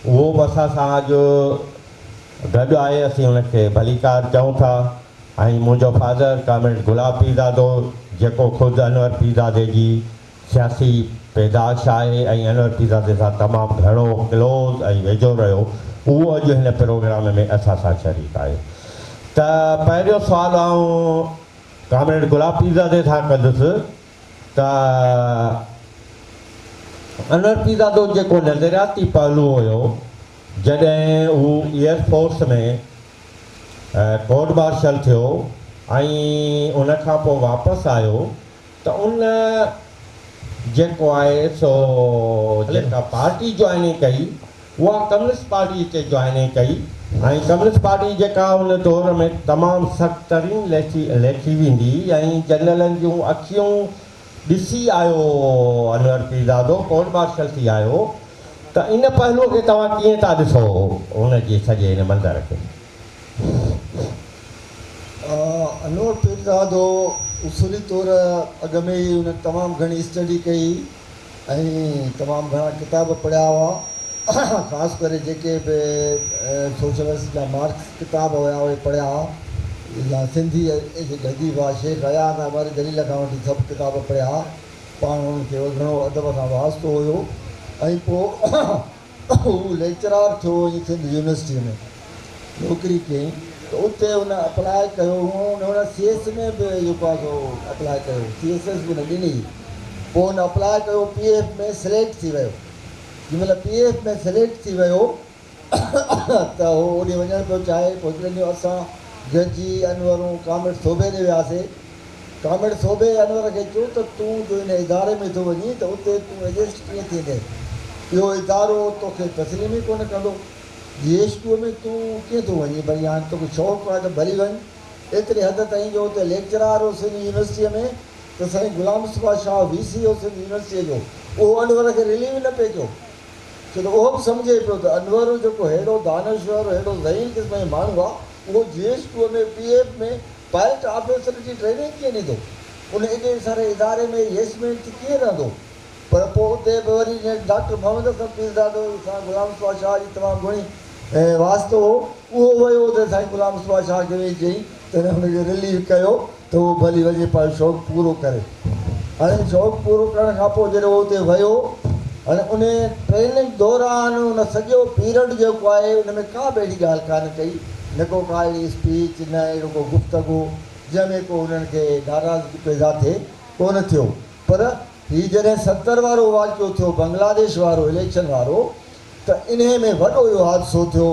اهو به اسان سان اڄ گڏ آهي اسين ان کي ڀليڪار چئون ٿا ۽ منهنجو فادر ڪامريڊ گلاب پيرزادو جيڪو خود انور پيرزادي جي سياسي پيدائش آهي ۽ انور پيرزادي سان تمام گهڻو ڪلوز ۽ ويجهو رهيو اهو اڄ هن پروگرام ۾ اسان سان شريڪ آهي ته پهريون سوال آئون ڪامريڊ گلاب پيرزادي سان ڪندس ته انور پيرزادو جيڪو نظرياتي پهلو هيو جڏهن هو ايئر فورس ۾ ڪورٽ مارشل ٿيو ۽ ان کان پوء واپس آيو ته ان جيڪو آهي سو جيڪا پارٽي جوائننگ ڪئي اها ڪميونسٽ پارٽي تي جوائننگ ڪئي ۽ ڪميونسٽ پارٽي جيڪا ان دور ۾ تمام سخت ترين ليکي ويندي ۽ جنرلن جون اکيون ڏسي آيو انور پيرزادو ڪورٽ مارشل ٿي آيو ته ان پهلوء کي توهان ڪيئن ٿا ڏسو ان جي سڄي ان منظر کي؟ انور پيرزادو اصولي طور اڳ ۾ ئي هن تمام گهڻي اسٽڊي ڪئي ۽ تمام گهڻا ڪتاب پڙهيا هئا خاص ڪري جيڪي به سوشلسٽ يا مارڪس ڪتاب هيا اهي پڙهيا هئا يا سنڌي جيڪي اديب هئا شيخ اياز امر جليل کان وٺي سڀ ڪتاب پڙهيا هئا پاڻ انهن کي گهڻو ادب سان واسطو هيو ۽ پوء هو ليڪچرار ٿيو ۽ سنڌ يونيورسٽيء ۾ نوڪري ڪيائين ته اتي هن اپلاء ڪيو هو هن سي ايس ۾ به جيڪو آهي سو اپلاء ڪيو سي ايس ايس به هن ڏني پوء هن اپلاء ڪيو پي ايف ۾ سليڪٽ ٿي ويو جنهن مهل پي ايف ۾ سليڪٽ ٿي ويو ته هو اوڏي وڃڻ پيو چاهي پوء هڪڙي ڏينهن اسان گڏجي انورون ڪامريڊ صوبي ڏي وياسي ڪامريڊ صوبي انور کي چيو ته تون جو ان اداري ۾ ٿو وڃين ته اتي تون ايجسٽ ڪيئن ٿيندين؟ اهو ادارو توکي تسليم ئي ڪونه ڪندو. جي ايڇ ڪيو ۾ تون ڪيئن ٿو وڃين؟ ڀلي هاڻي توکي شوق آهي ته ڀلي وڃ. ايتري حد تائين جو اتي ليڪچرار هو سنڌ يونيورسٽيء ۾ ته سائين غلام مصطفيٰ شاهه وي سي هو سنڌ يونيورسٽيء جو، اهو انور کي رليو نه پئي ڪيو. ڇو ته اهو به سمجهي پيو ته انور جيڪو ههڙو دانشور، ههڙو ذهين قسم جو ماڻهو آهي، اهو G H Q ۾ P F ۾ pilot officer جي ٽريننگ ڪيئن ڏيندو؟ ان ايڏي ساري اداري ۾ ييس مين ٿي ڪيئن رهندو؟ پر پوء اتي به وري نيٺ ڊاڪٽر محمد حسن پيرزادو سان غلام مصطفيٰ شاهه جي تمام گهڻي واسطو هو. اهو ويو اتي سائين غلام مصطفيٰ شاهه کي وڃي چيائين ته هن کي رليف ڪيو ته هو ڀلي وڃي پنهنجو شوق پورو ڪري. هاڻي شوق پورو ڪرڻ کان پوء جڏهن هو اتي ويو هاڻي ان ٽريننگ دوران ان سڄو پيرڊ جيڪو آهي ان ۾ ڪا به اهڙي ڳالهه ڪانه ڪئي نه ڪو ڪا اهڙي اسپيچ نه اهڙو ڪو گفتگو جنهن ۾ ڪو انهن کي ناراضگي پيدا ٿئي ڪونه ٿيو پر هي جڏهن 70 وارو واقعو ٿيو بنگلاديش وارو اليڪشن وارو ته انهي ۾ وڏو اهو حادثو ٿيو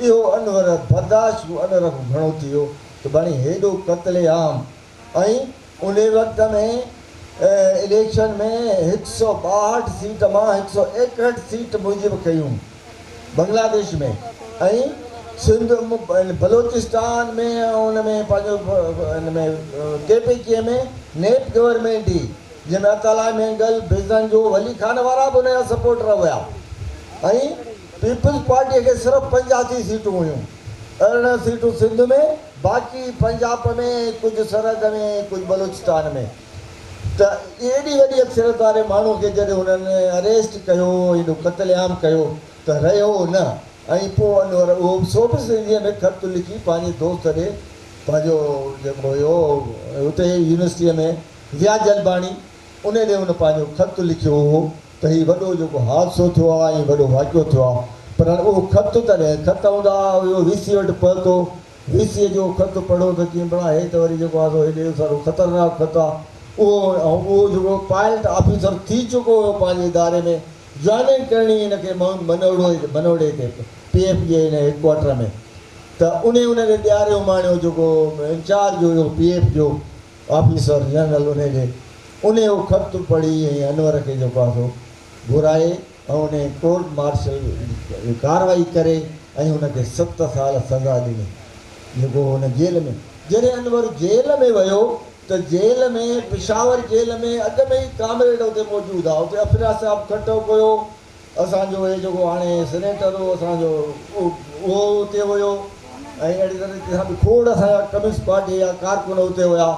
اهو انور برداشت انور کان گهڻو ٿي ويو ته بڻي هيڏو قتل عام ۽ انهي وقت ۾ اليڪشن ۾ هڪ سئو 62 سيٽ مان هڪ سئو 61 سيٽ موجب ڪيون بنگلاديش ۾ ۽ سنڌ بلوچستان ۾ ان ۾ پنهنجو ان ۾ ڪي پي ڪي ۾ نيپ گورنمينٽ هئي جنهن ۾ عطا الله مينگل بزنجو ولي خان وارا به ان جا سپورٽر هيا ۽ پيپلز پارٽي کي صرف 85 سيٽون هيون 18 سيٽون سنڌ ۾ باقي پنجاب ۾ ڪجهه سرحد ۾ ڪجهه بلوچستان ۾ ته ايڏي وڏي اڪثريت واري ماڻهو کي جڏهن هنن اريسٽ ڪيو ايڏو قتل عام ڪيو ته رهيو نه ۽ پوء انور اهو به سو به سنڌيء ۾ خط لکي پنهنجي دوست ڏي پنهنجو جيڪو هيو اتي يونيورسٽيء ۾ ضياء جلباڻي ان ڏي هن پنهنجو خط لکيو هو ته هي وڏو جيڪو حادثو ٿيو آهي ۽ وڏو واقعو ٿيو آهي پر هاڻي اهو خط تڏهن خط هوندا ها اهو وي سي وٽ پهتو وي سيء جو خط پڙهيو ته چيائين ڀلا هي ته وري جيڪو آهي سو هيڏو سارو خطرناڪ خط آهي اهو ۽ اهو جيڪو پائلٽ آفيسر ٿي چڪو هيو پنهنجي اداري ۾ جوائننگ ڪرڻي هن کي منوڙي منوڙي تي پي ايف جي هن هيڊ ڪوارٽر ۾ ته انهي ان کي ڏياري اماڻيو جيڪو انچارج هيو پي ايف جو آفيسر جنرل انهي ڏي انهي اهو خط پڙهي ۽ انور کي جيڪو آهي سو گهرائي ۽ انهي ڪورٽ مارشل ڪارروائي ڪري ۽ ان کي 7 سال سزا ڏني جيڪو هن جيل ۾ جڏهن انور جيل ۾ ويو ته جيل ۾ پشاور جيل ۾ اڳ ۾ ئي ڪامريڊ اتي موجود هئا اتي افراسياب خٽڪ هيو اسان جو هي جيڪو هاڻي سينيٽر هو اسان جو اهو اتي هيو ۽ اهڙي طرح سان به کوڙ اسان جا ڪميونسٽ پارٽي جا ڪارڪن اتي هيا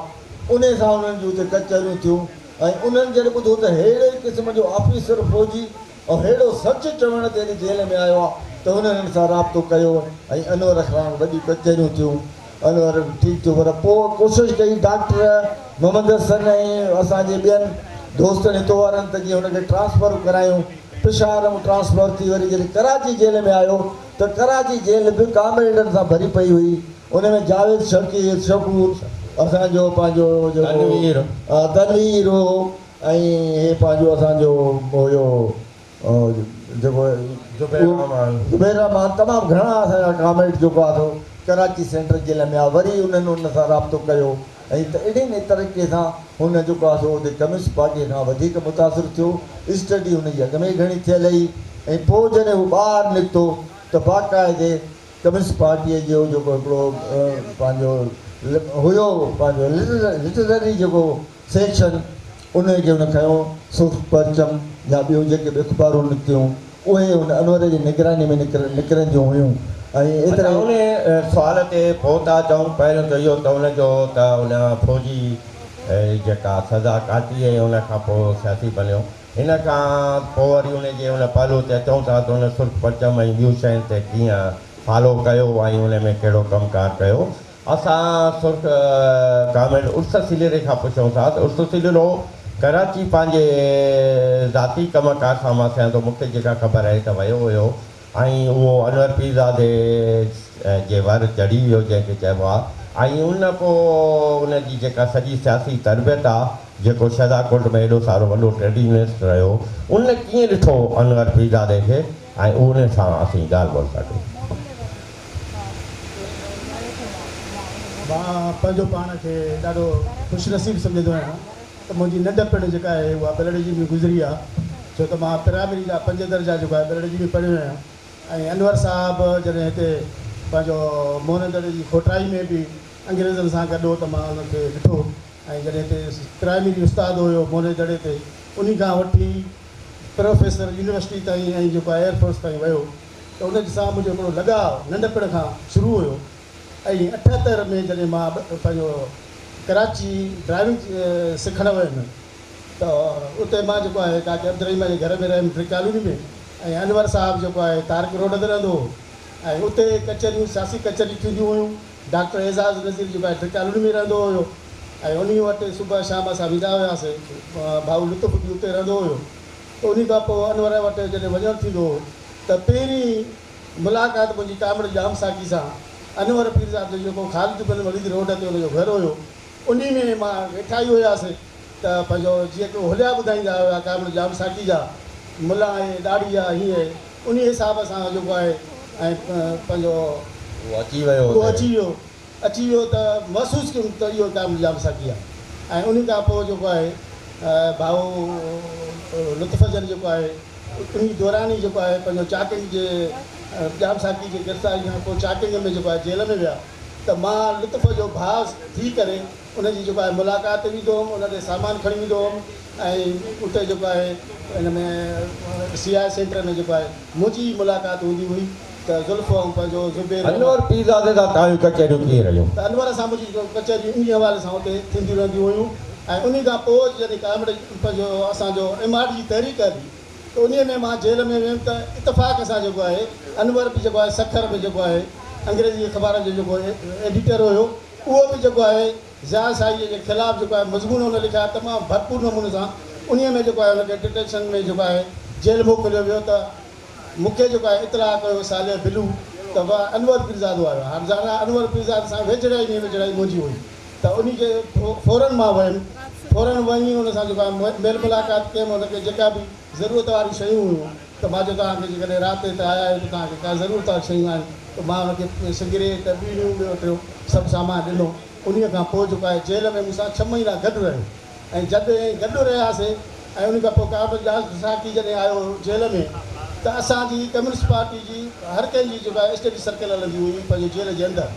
انهي سان انهن جون اتي ڪچهريون ٿيون ۽ انهن جڏهن ٻڌو ته ههڙي قسم جو آفيسر فوجي ۽ ههڙو سچ چوڻ تي جيل ۾ آيو آهي ته هن هنن سان رابطو ڪيو ۽ انور سان وڏيون ڪچهريون ٿيون. انور ٺيڪ ٿيو پر پوء ڪوشش ڪئي ڊاڪٽر محمد حسن ۽ اسان جي ٻين دوستن هتو وارن ته جيئن هن کي ٽرانسفر ڪرايون. پشاور مون ٽرانسفر ٿي وري جڏهن ڪراچي جيل ۾ آيو ته ڪراچي جيل به ڪامريڊن سان ڀري پئي هئي. ان ۾ جاويد شڪير شڪور اسان جو پنهنجو جيڪو تنوير. تنوير هو ۽ هي پنهنجو اسان جو هيو جيڪو زبير رحمان. زبير رحمان تمام گهڻا اسان جا ڪامريڊ جيڪو آهي سو ڪراچي سينٽرل جيل ۾ آيا وري انهن ان سان رابطو ڪيو ۽ ته اهڙي نئين طريقي سان هن جيڪو آهي سو اتي ڪميونسٽ پارٽيء کان وڌيڪ متاثر ٿيو. اسٽڊي هن جي اڳ ۾ ئي گهڻي ٿيل هئي ۽ پوء جڏهن هو ٻاهر نڪتو ته باقاعدي ڪميونسٽ پارٽيء جو جيڪو هڪڙو پنهنجو هيو پنهنجو لٽرري جيڪو سيڪشن انهيء کي هن کنيو. سرخ پرچم يا ٻيون جيڪي به اخبارون نڪتيون اهي هن انور جي نگرانيء ۾ نڪرنديون هيون ۽ اڇا ايتري. انهيء سوال تي پوء ٿا چئون پهريون ته اهو ته ان جو ته ان فوجي جيڪا سزا ڪاٽي ۽ ان کان پوء سياسي بنيو. ان کان پوء وري ان جي ان پهلو تي اچون ٿا ته ان سرخ پرچم ۽ ٻيون شين تي ڪيئن فالو ڪيو ۽ ان ۾ ڪهڙو ڪم ڪار ڪيو. اسان سرخ ڪامريڊ عرس سيلري کان پڇون ٿا ته عرس سيلرو ڪراچي پنهنجي ذاتي ڪم ڪار سان مان سهندو مون کي جيڪا خبر آهي ته ويو هيو ۽ اهو انور پيرزادي جي ور چڙهي ويو جنهن کي چئبو آهي ۽ ان پوء ان جي جيڪا سڄي سياسي تربيت آهي جيڪو شهدادڪوٽ ۾ ايڏو سارو وڏو ٽريڊ يونينسٽ رهيو ان ڪيئن ڏٺو انور پيرزادي کي ۽ ان سان اسين ڳالهه ٻولهه ٿا ڪيون. مان پنهنجو پاڻ کي ڏاڍو خوش نصيب سمجهندو آهيان ته منهنجي ننڍپڻ جيڪا آهي اها ٻلهڙيجي ۾ گذري آهي ڇو ته مان پرائمري جا پنج درجا جيڪو آهي ٻلهڙيجي ۾ پڙهيو آهيان ۽ انور صاحب جڏهن هتي پنهنجو موهن دڙي جي کوٽائي ۾ به انگريزن سان گڏ هو ته مان ان کي ڏٺو ۽ جڏهن هتي پرائمري استاد هيو موهن دڙي تي انهي کان وٺي پروفيسر يونيورسٽي تائين ۽ جيڪو آهي ايئر فورس تائين ويو ته ان سان منهنجو هڪڙو لڳاء ننڍپڻ کان شروع هيو ۽ 78 ۾ جڏهن مان پنهنجو ڪراچي ڊرائيونگ سکڻ ويم ته اتي مان جيڪو آهي ڪاڪي عبدالرحيم جي گهر ۾ رهيم ڊرگ ڪالوني ۾ ۽ انور صاحب جيڪو آهي طارق روڊ تي رهندو هو ۽ اتي ڪچهريون سياسي ڪچهريون ٿينديون هيون ڊاڪٽر اعزاز نذير جيڪو آهي ڊرگ ڪالوني ۾ رهندو هيو ۽ انهي وٽ صبح شام اسان ويندا هياسي ڀائو لطف به اتي رهندو هيو ته انهي کان پوء انور وٽ جڏهن وڃڻ ٿيندو هو ته پهرين ملاقات منهنجي ڪامريڊ ڄام ساقي سان انور پيرزادو جيڪو خالد بن وليد روڊ تي ان جو گهر هيو انهي ۾ مان ويٺا ئي هياسي ته پنهنجو جيئن ڪي حليا ٻڌائيندا هيا ڪامريڊ ڄام ساقي جا ملان آهي ڏاڙهي آ هيئن آهي انهي حساب سان جيڪو آهي ۽ پنهنجو اهو اچي ويو اهو اتي. اچي ويو اچي ويو ته محسوس ڪيم ته اهو ڪامريڊ ڄام ساقي آ ۽ انهي کان پوء جيڪو آهي ڀائو لطف جن جيڪو آهي انهي دوران ئي جيڪو آهي پنهنجو چاڪنگ جي ڄام ساقي جي گرفتاري کان پوء چاڪنگ ۾ جيڪو آهي جيل ۾ ويا ته مان لطف جو ڀاء ٿي ڪري ان جي جيڪو آهي ملاقات تي ويندو هوم ان ڏي سامان کڻي ويندو هوم ۽ اتي جيڪو آهي ان ۾ سي I centre ۾ جيڪو آهي منهنجي ئي ملاقات هوندي هئي ته زلف ۽ پنهنجو زبير انور پيرزادي سان توهان جون ڪچهريون ڪيئن رهيون؟ ته انور سان منهنجي ڪچهريون انهي حوالي سان اتي ٿينديون رهنديون هيون ۽ انهي کان پوء جڏهن ڪامريڊ پنهنجو اسان جو ايم آر ڊي جي تحريڪ هلي ته انهي ۾ مان جيل ۾ ويم ته اتفاق سان جيڪو آهي انور به جيڪو آهي سکر ۾ جيڪو آهي انگريزي اخبار جو جيڪو ايڊيٽر هيو اهو به جيڪو آهي ضياء شاهي جي خلاف جيڪو آهي مضمون هن لکيا تمام ڀرپور نموني سان انهي ۾ جيڪو آهي هن کي ڊٽينشن ۾ جيڪو آهي جيل موڪليو ويو ته مون کي جيڪو آهي اطلاع ڪيو صالح بلو ته واهه انور پيرزادو آيو آهي. هاڻ ظاهر آهي انور پيرزادي سان ويجهڙائي ۾ ويجهڙائي منهنجي هئي ته انهي کي فورن مان ويم فورن وڃي ان سان جيڪو آهي ميل ملاقات ڪيم ان کي جيڪا به ضرورت واريون شيون هيون ته مان چيو توهان کي جيڪڏهن رات هتي آيا آهيو ته توهان کي ڪا ضرورت واريون شيون آهن ته مان ان کي سگريٽ ٻيڙيون ٻيو ٽيون سڀ سامان ڏنو انهي کان پوء جيڪو آهي جيل ۾ مون سان ڇهه مهينا گڏ رهيو. ۽ جڏهن گڏ رهياسين ۽ ان کان پوء ڪامريڊ ڄام ساقي جڏهن آيو جيل ۾ ته اسان جي ڪميونسٽ پارٽي جي هر ڪنهن جي جيڪا اسٽڊي سرڪل هلندي هئي پنهنجي جيل جي اندر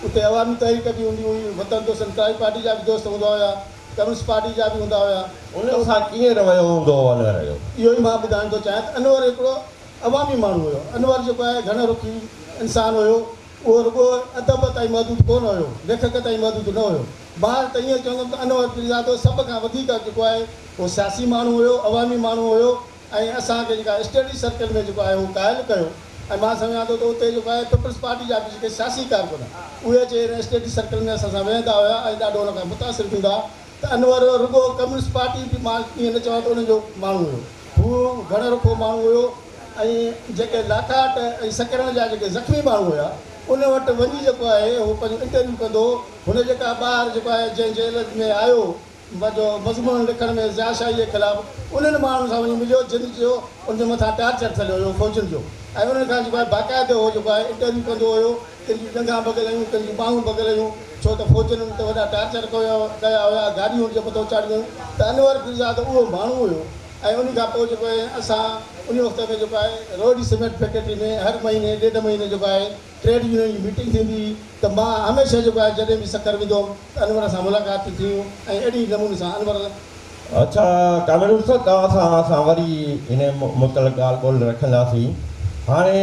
اتي عوامي تحريڪ به هوندي هئي وطن دوست انقلابي پارٽي جا به دوست هوندا هيا ڪميونسٽ پارٽي جا به هوندا هيا. انهن سان ڪيئن رويو هوندو هو انور جو؟ اهو ئي مان ٻڌائڻ ٿو چاهيان ته انور هڪڙو عوامي ماڻهو هيو انور جيڪو آهي گهڻ رخي انسان هيو اهو رڳو ادب تائين محدود ڪونه هيو ليکڪ تائين محدود نه هيو. مان ته ائين چوندم ته انور پيرزادو سڀ کان وڌيڪ جيڪو آهي اهو سياسي ماڻهو هيو، عوامي ماڻهو هيو ۽ اسان کي جيڪا اسٽڊي سرڪل ۾ جيڪو آهي اهو قائل ڪيو ۽ مان سمجهان ٿو ته اتي جيڪو آهي پيپلز پارٽي جا به جيڪي سياسي ڪارڪن اهي اچي هن اسٽڊي سرڪل ۾ اسان سان ويهندا هيا ۽ ڏاڍو ان کان متاثر ٿيندا ته انور رڳو ڪميونسٽ پارٽي به مان ائين نه چوان ته انهن جو ماڻهو هيو. هو گهڻ رخو ماڻهو هيو ۽ جيڪي لاکاٽ ۽ سڪرنڊ جا جيڪي زخمي ماڻهو هيا ان وٽ وڃي جيڪو آهي هو پنهنجو انٽرويو ڪندو هو. هن جيڪا ٻاهر جيڪو آهي جنهن جيل ۾ آيو پنهنجو مضمون لکڻ ۾ ضياء شاهي جي خلاف انهن ماڻهن سان وڃي مليو جن جو ان جي مٿان ٽارچر ٿيل هيو فوجين جو ۽ انهن کان جيڪو آهي باقاعدي هو جيڪو آهي انٽرويو ڪندو هيو. ڪن جون ڄنگهان ڀڳل هيون، ڪن جون ٻانهون ڀڳل هيون، ڇو ته فوجين هن تي وڏا ٽارچر ڪيا هيا، گاڏيون هن جي مٿان چاڙهيون هيون ته انور پيرزادو اهو ماڻهو هيو ۽ انهي کان پوء جيڪو آهي اسان انهي وقت ۾ جيڪو آهي روهڙي سيمينٽ فيڪٽري ۾ هر مهيني ڏيڍ مهيني جيڪو آهي ٽريڊ يونين جي ميٽنگ ٿيندي هئي ته مان هميشه جيڪو آهي جڏهن به سکر ويندو هوم ته انور سان ملاقات ٿينديون ۽ اهڙي نموني سان انور اڇا ڪامريڊ استاد توهان سان اسان وري ان متعلق ڳالهه ٻولهه رکنداسين. هاڻي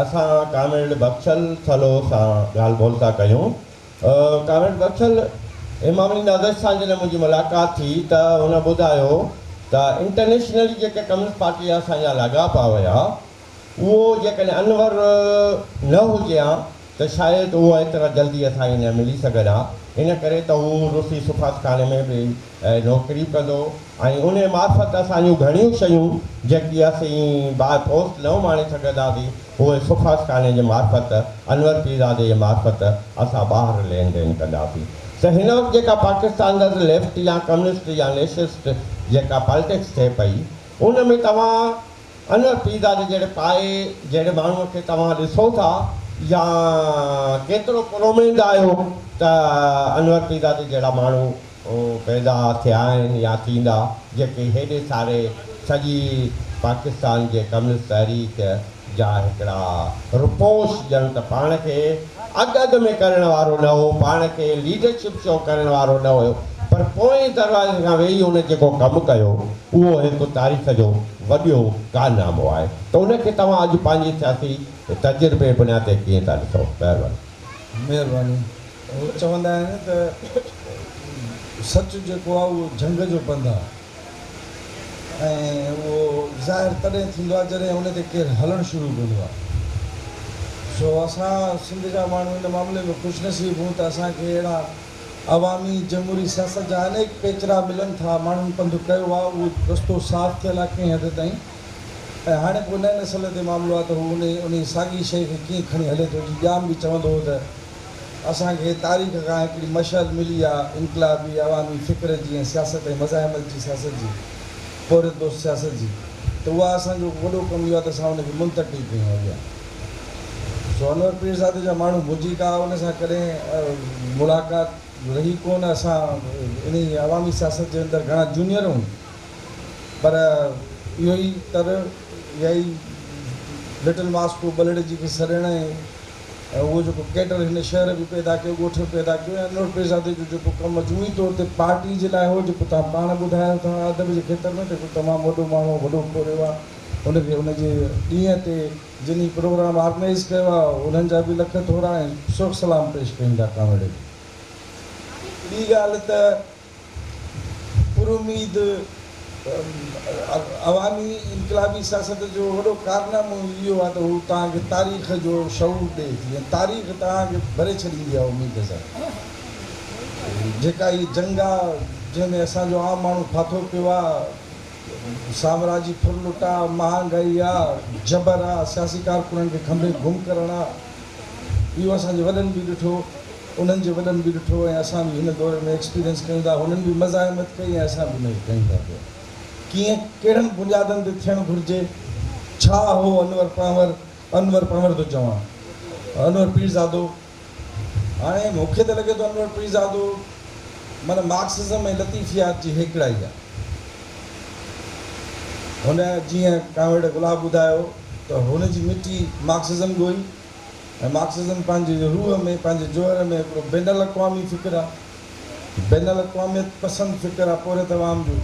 اسان ڪامريڊ بخشل ٿلهو سان ڳالهه ٻولهه ٿا ڪيون. ڪامريڊ بخشل، امام علي نازش سان جڏهن منهنجي ملاقات ٿي ته هن ٻڌايو ته انٽرنيشنلي جيڪي ڪميونسٽ پارٽي جا اسان جا لاڳاپا هيا اهو جيڪڏهن انور نه هجي ها ته شايد اهو ايترا جلدي اسان کي نه ملي سگهن ها، ان ڪري ته هو روسي سفارتخاني ۾ به نوڪري ڪندو ۽ انهي معرفت اسان جون گهڻيون شيون جيڪي اسين باء پوسٽ نه اماڻي سگهنداسين اهي سفارتخاني جي معرفت انور پيرزادي جي معرفت اسان ٻاهر لين دين ڪنداسين ته هن وقت جيڪا پاڪستان اندر ليفٽ يا ڪميونسٽ يا نيشنسٽ جيڪا پالٽڪس ٿئي پئي ان ۾ توهان انور پيرزادي جهڙي پائي جهڙي ماڻهوء کي توهان ڏسو ٿا يا ڪيترو پراميد آهيو ته انور پيرزادي جهڙا ماڻهو پيدا ٿيا آهن يا ٿيندا جيڪي هيڏي ساري سڄي پاڪستان جي ڪميونسٽ تحريڪ جا هڪڙا روپوش ڄڻ ته پاڻ کي اڳ اڳ ۾ ڪرڻ وارو نه هو، پاڻ کي ليڊرشپ شو ڪرڻ وارو نه هيو پر پوئين دروازي کان ويهي هن جيڪو ڪم ڪيو اهو هڪ تاريخ جو وڏيو ڪارنامو آهي ته ان کي توهان اڄ پنهنجي سياسي تجربي بنياد تي ڪيئن ٿا ڏسو؟ مهرباني. مهرباني. هو چوندا آهن ته سچ جيڪو آهي اهو جهنگ جو پنڌ آهي ۽ اهو ظاهر تڏهن ٿيندو آهي جڏهن ان تي ڪير هلڻ شروع ڪندو آهي. سو اسان سنڌ جا ماڻهو ان معاملي ۾ خوش نصيب هون ته اسان کي اهڙا عوامي جمهوري سياست جا انيڪ پيچرا ملن ٿا، ماڻهن پنڌ ڪيو آهي، اهو رستو صاف ٿيل آهي ڪنهن حد تائين ۽ هاڻي پوء نئين نسل تي معاملو آهي ته هو انهي ساڳي شيء کي ڪيئن کڻي هلي ٿو. جي ڄام به چوندو هو ته اسان کي تاريخ کان هڪڙي مشعل ملي آهي انقلابي عوامي فڪر جي ۽ سياست ۽ مزاحمت جي سياست جي، پورهيت دوست سياست جي ته اها اسان جو وڏو ڪم اهو آهي ته اسان ان کي منتقل ڪيون اڳيان. سو انور پيرزادي جا ماڻهو منهنجي ڪا ان سان ڪڏهن ملاقات رهي ڪونه اسان انهي عوامي سياست جي اندر گهڻا جونيئر هون پر اهو ئي تر اها ئي لٽل ماسڪو ٻلهڙيجي کي سڏڻ ۽ اهو جيڪو ڪيڊر هن شهر به پيدا ڪيو ڳوٺ به پيدا ڪيو ۽ انور پيرزادي جو جيڪو ڪم مجموعي طور تي پارٽي جي لاء هو جيڪو توهان پاڻ ٻڌايو ٿا ادب جي کيتر ۾ ته هڪ تمام وڏو ماڻهو وڏو پورهيو آهي ان کي ان جي ڏينهن تي جن هي پروگرام آرگنائيز ڪيو آ انهن جا به لک ٿورا ۽ سرخ سلام پيش ڪيون ٿا ڪامريڊ کي. ٻي ڳالهه ته پراميد عوامي انقلابي سياست جو وڏو ڪارنامو اهو آ ته هو توهان کي تاريخ جو شعور ڏئي ٿي ۽ تاريخ توهان کي ڀري ڇڏيندي آ اميد سان. جيڪا هي جنگ آ جنهن ۾ اسان جو عام ماڻهو ڦاٿو پيو آ، سامراجي ڦرلٽ آ، مهانگائي آ، جبر آ، سياسي ڪارڪنن کي کنڀي گم ڪرڻ آ. اهو اسان جي وڏن به ڏٺو، انهن جي وڏن به ڏٺو ۽ اسان به هن دور ۾ ايڪسپيرينس ڪيون ٿا. هنن به مزاحمت ڪئي ۽ اسان به ان کي ڪيون ٿا پيا. ڪيئن، ڪهڙن بنيادن تي ٿيڻ گهرجي؟ ڇا هو انور پنهور، انور پنهور ٿو چوان، انور پيرزادو. هاڻي مون کي ته لڳي ٿو انور پيرزادو معنيٰ مارڪسزم ۽ لطيفيات جي هيڪڙائي آ. هن جيئن ڪامريڊ گلاب ٻڌايو ته هن جي مٽي مارڪسزم ڳوئي ۽ مارڪسزم پنهنجي روح ۾ پنهنجي جوهر ۾ هڪڙو بين الاقوامي فڪر آ، بين الاقواميت پسند فڪر آ پورهيت عوام جو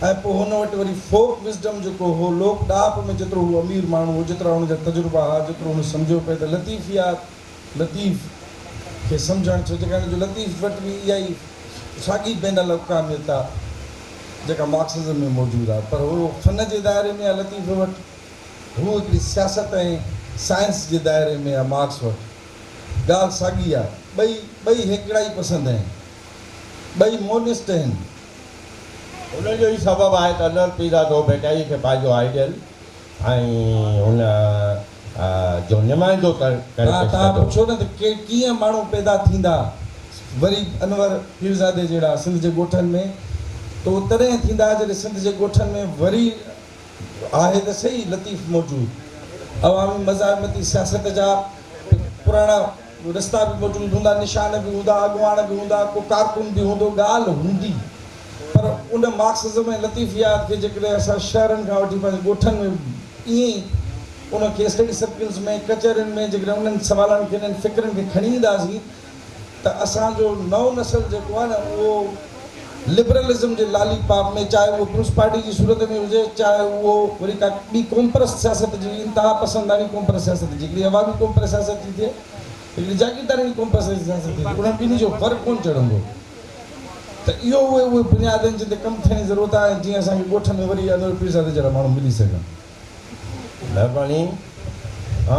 ۽ پوء هن وٽ وري فوڪ وزڊم جيڪو هو لوڪ ڏاهپ ۾ جيترو هو امير ماڻهو هو جيترا هن جا تجربا ها جيترو هن سمجهيو پئي ته لطيفيات، لطيف، کي سمجهڻ ڇو جيڪا جو لطيف وٽ به اها ئي ساڳي بين الاقواميت آ جيڪا مارڪسزم ۾ موجود آ پر هو فن جي دائري ۾ آ لطيف وٽ هو هڪڙي سياست ۽ سائنس جي دائري ۾ آ مارڪس وٽ ڳالهه ساڳي آ. ٻئي ٻئي هيڪڙائي پسند آهن. ٻئي مونسٽ آهن. ان جو ئي سبب آهي ته انور پيرزادو ڀٽائيء کي پنهنجو آئيڊيل ۽ ان جو نمائندو ڪري ها پيش توهان ڪندو. پڇو نه ته ڪيئن ماڻهو پيدا ٿيندا وري انور پيرزادي جهڙا سنڌ جي ڳوٺن ۾ ته اهو تڏهن ٿيندا جڏهن سنڌ جي ڳوٺن ۾ وري آهي ته سهي لطيف موجود عوامي مزاحمتي سياست جا پراڻا رستا به موجود هوندا، نشان به هوندا، اڳواڻ به هوندا، ڪو ڪارڪن به هوندو، ڳالهه هوندي پر ان مارڪسزم ۽ لطيفيات کي جيڪڏهن اسان شهرن کان وٺي پنهنجي ڳوٺن ۾ ائين ئي ان کي اسٽڊي سرڪلز ۾ ڪچهرين ۾ جيڪڏهن انهن سوالن کي انهن فڪرن کي کڻي اينداسين ته اسان جو نئون نسل جيڪو آهي نه اهو لبرلزم جي لالي پاپ ۾ چاهي اهو پيپلز پارٽي جي صورت ۾ هجي چاهي اهو وري ڪا ٻي قومپرست سياست جي انتها پسنداڻي قومپرست سياست جي هڪڙي عوامي قومپرست سياست ٿي ٿئي هڪڙي جاگيرداراڻي قومپرست سياست ٿي ٿئي انهن ٻنهي جو ور ڪونه چڙهندو ته اهو اهي اهي بنياد آهن جن تي ڪم ٿيڻ جي ضرورت آهي ۽ جيئن اسان کي ڳوٺ ۾ وري انور پيرزادي جهڙا ماڻهو ملي سگهن. مهرباني.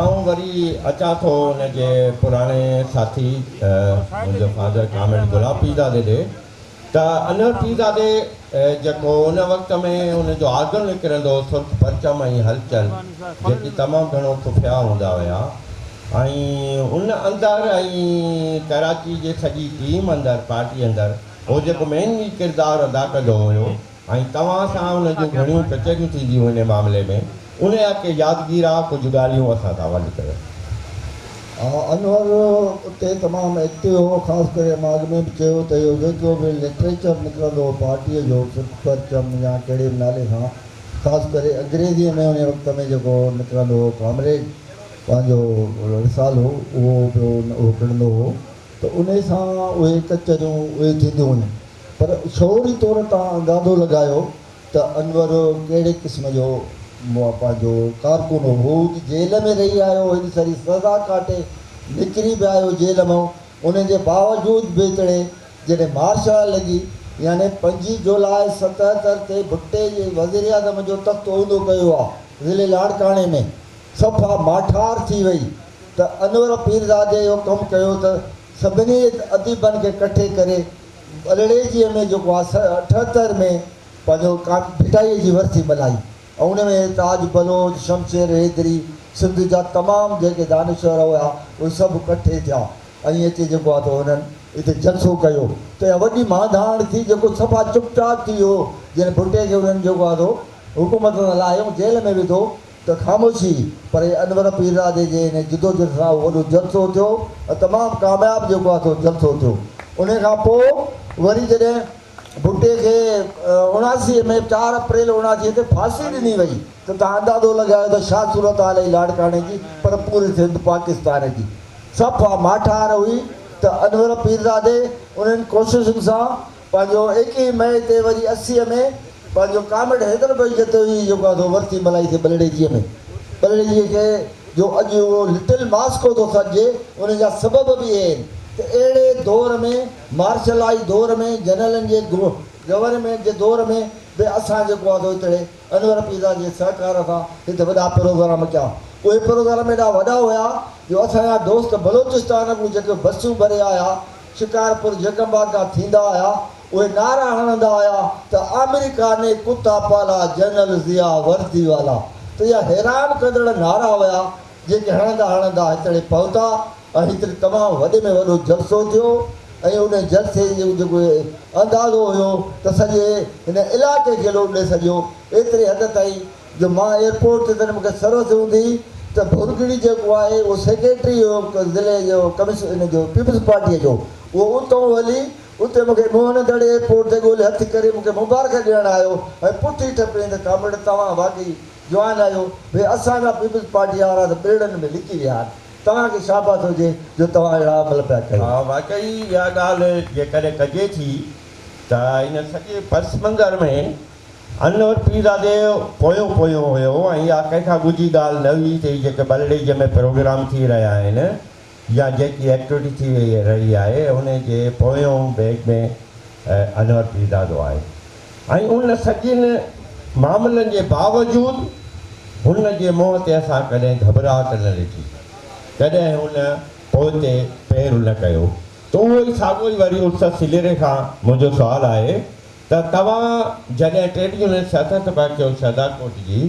آئون وري اچان ٿو ان جي پراڻي ساٿي منهنجو فادر ڪامريڊ گلاب پيرزادي ڏي ته انور پيرزادي جيڪو ان وقت ۾ ان جو آرگن نڪرندو هو سرخ پرچم ۽ هلچل جيڪي تمام گهڻو خفيا هوندا هيا ۽ ان اندر ۽ ڪراچي جي سڄي ٽيم اندر پارٽي اندر هو جيڪو مين ڪردار ادا ڪندو هيو ۽ توهان سان ان جون گهڻيون ڪچهريون ٿينديون هن معاملي ۾ ان جا ڪي يادگيرا ڪجهه ڳالهيون اسان سان ونڊ ڪيو. انور اتي تمام ايڪٽو هو خاص ڪري مان اڳ ۾ به چيو ته اهو جيڪو به لٽريچر نڪرندو هو پارٽيء جو سرخ پرچم يا ڪهڙي به نالي سان خاص ڪري انگريزيء ۾ انهيء وقت ۾ جيڪو نڪرندو هو ڪامريڊ پنهنجو رسالو اهو پيو اهو ڪڍندو هو ته انهيء سان اهي ڪچهريون اهي ٿينديون هيون. پر شعوري طور تان اندازو لڳايو ته انور ڪهڙي قسم جو پنهنجو ڪارڪن هو. هو جيل ۾ رهي آيو، هيڏي ساري سزا ڪاٽي نڪري به آيو جيل مان، ان جي باوجود به هتڙي جڏهن مارشل لا لڳي يعني پنجين جولاء 77 تي ڀٽي جي وزيراعظم جو تخت اونڌو ڪيو آ ضلعي لاڙڪاڻي ۾ صفا ماٺار ٿي وئي ته انور پيرزادي اهو ڪم ڪيو ته سڀني اديبن کي ڪٺي ڪري ٻلهڙيجيء ۾ جيڪو آ 78 ۾ پنهنجو ڀٽائيء جي ورسي ملهائي ۽ ان ۾ تاج بلوچ، شمشير حيدري، سنڌ جا تمام جيڪي دانشور هيا اهي سڀ ڪٺي ٿيا ۽ اچي جيڪو آ ته انهن اتي جلسو ڪيو ته اها وڏي مانڌاڻ ٿي جيڪو صفا چپ چاپ ٿي ويو جڏهن ڀٽي کي انهن جيڪو آ سو حڪومت تان لاهي ۽ جيل ۾ وڌو ته خاموشي پر انور پيرزادي جي ان جدوجھد سان اهو وڏو جلسو ٿيو ۽ تمام ڪامياب جيڪو آهي سو جلسو ٿيو. ان کان پوء وري جڏهن ڀٽي کي 79 ۾ چار اپريل 79 تي ڦاسي ڏني وئي ته توهان اندازو لڳايو ته ڇا صورتحال هئي لاڙڪاڻي جي پر پوري سنڌ پاڪستان جي صفا ماٺار هئي ته انور پيرزادي انهن ڪوششن سان پنهنجو 21 مئي تي وري 80 ۾ پنهنجو ڪامريڊ حيدر بخش جتوئي جيڪو آهي سو ورسي ملهائي سي ٻلهڙيجيء ۾. ٻلهڙيجيء کي جو اڄ اهو لٽل ماسڪو ٿو سڏجي ان جا سبب به اهي آهن ته اهڙي دور ۾ مارشلائي دور ۾ جنرلن جي گورنمينٽ جي دور ۾ به اسان جيڪو آهي سو هتڙي انور پيرزادي جي سهڪار سان هت وڏا پروگرام ڪيا. اهي پروگرام ايڏا وڏا هيا جو اسان جا دوست بلوچستان کان جيڪي بسون ڀري آيا شڪارپور جيڪب آباد کان ٿيندا آيا، اهي نعرا هڻندا آيا ته آمريڪا ني ڪتا پالا جنرل ضياء وردي والا ته اها حيران ڪندڙ نعرا هيا جيڪي هڻندا هڻندا هتڙي پهتا ۽ هتڙي تمام وڏي ۾ وڏو جلسو ٿيو ۽ ان جلسي جو جيڪو اندازو هيو ته سڄي هن علائقي کي لوڏي ڇڏيو ايتري حد تائين جو مان ايئرپورٽ تي تڏهن مون کي سروس هوندي هئي ته ڀرڳڙي جيڪو آهي اهو سيڪريٽري هيو ضلعي جو ڪمش ان جو پيپلز پارٽيء جو اهو اتئون هلي اتي مون کي موهن دڙي ايئرپورٽ تي ڳولي هٿ ڪري مون کي مبارڪ ڏيڻ آيو ۽ پٺي ٺپيائين ته ڪامريڊ توهان واقعي جوان آهيو ڀئي اسان جا پيپلز پارٽيء وارا ته ٻرڙن ۾ لڪي ويا آهن توهان کي شاباس هجي جو توهان اهڙا عمل پيا ڪيو. ها واقعي اها ڳالهه جيڪڏهن ڪجي ٿي ته ان سڄي پس منظر ۾ انور پيرزادي پويون پويون هيو ۽ اها ڪنهن کان ڳجهي ڳالهه نه هئي ته هي جيڪي ٻلهڙيجي ۾ پروگرام ٿي رهيا آهن يا جيڪي ايڪٽوٽي ٿي رهي آهي ان جي پويون بيگ ۾ انور پيرزادو آهي ۽ ان سڄين معاملن جي باوجود هن جي منهن تي اسان ڪڏهن گهٻراهٽ نه ڏٺي، ڪڏهن هن پوئتي پير نه ڪيو. ته اهو ئي ساڳيو ئي وري استاد سليري کان منهنجو سوال آهي ته توهان جڏهن ٽريڊ يونين سياست پيا ڪيو شهدادڪوٽ جي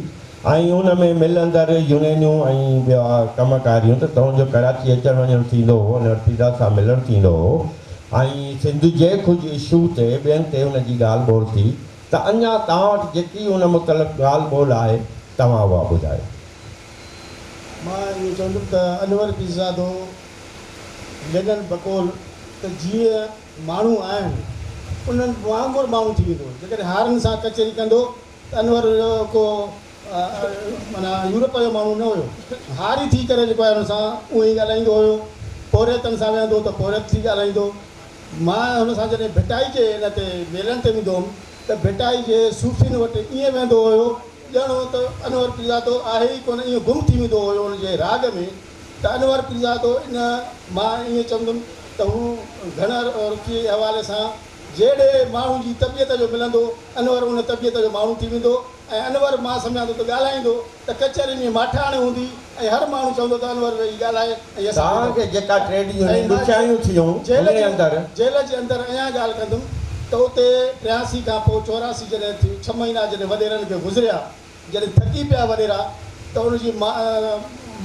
۽ ان ۾ ملندڙ يونينيون ۽ ٻيا ڪم ڪاريون ته توهان جو ڪراچي اچڻ وڃڻ ٿيندو هو انور پيرزاد سان ملڻ ٿيندو هو ۽ سنڌ جي ڪجهه اشو تي ٻين تي ان جي ڳالهه ٻولهه ٿي ته اڃا توهان وٽ جيڪي ان متعلق ڳالهه ٻولهه آهي توهان اها ٻڌايو. مان اهو چوندم ته انور پيرزادو لينن بقول ته جيئن ماڻهو آهن انهن وانگر ماڻهو ٿي ويندو. جيڪڏهن هارين سان ڪچهري ڪندو ته انور ڪو معنيٰ يورپ جو ماڻهو نه هيو. هاري ٿي ڪري جيڪو آهي ان سان اونئن ئي ڳالهائيندو هيو. پورهيتن سان ويهندو ته پورهيت ٿي ڳالهائيندو. مان هن سان جڏهن ڀٽائي جي ان تي ميلن تي ويندو هوم ته ڀٽائي جي صوفين وٽ ائين ويهندو هيو ڄڻ ته انور پيرزادو آهي ئي ڪونه ائين گم ٿي ويندو هيو ان جي راڳ ۾ ته انور پيرزادو ان مان ائين چوندم ته هو گهڻ رخي حوالي سان جهڙي ماڻهو جي طبيعت جو ملندو انور ان طبيعت جو ماڻهو ٿي ويندو ۽ انور مان سمجهان ٿو ته ڳالهائيندو ته ڪچهري ۾ ماٺاڻ هوندي ۽ هر ماڻهو چوندو ته انور ويهي ڳالهائي ۽ اسان توهان ٻڌون. کي جيڪا ٽريڊ ۽ يونين مان ڏکيائيون ٿيون جيل انهي جي اندر. جيل جي اندر اڃا ڳالهه ڪندم ته اتي 83 کان پوء 84 جڏهن ٿيون ڇهه مهينا جڏهن وڏيرن کي گذريا جڏهن ٿڪي پيا وڏيرا ته ان جي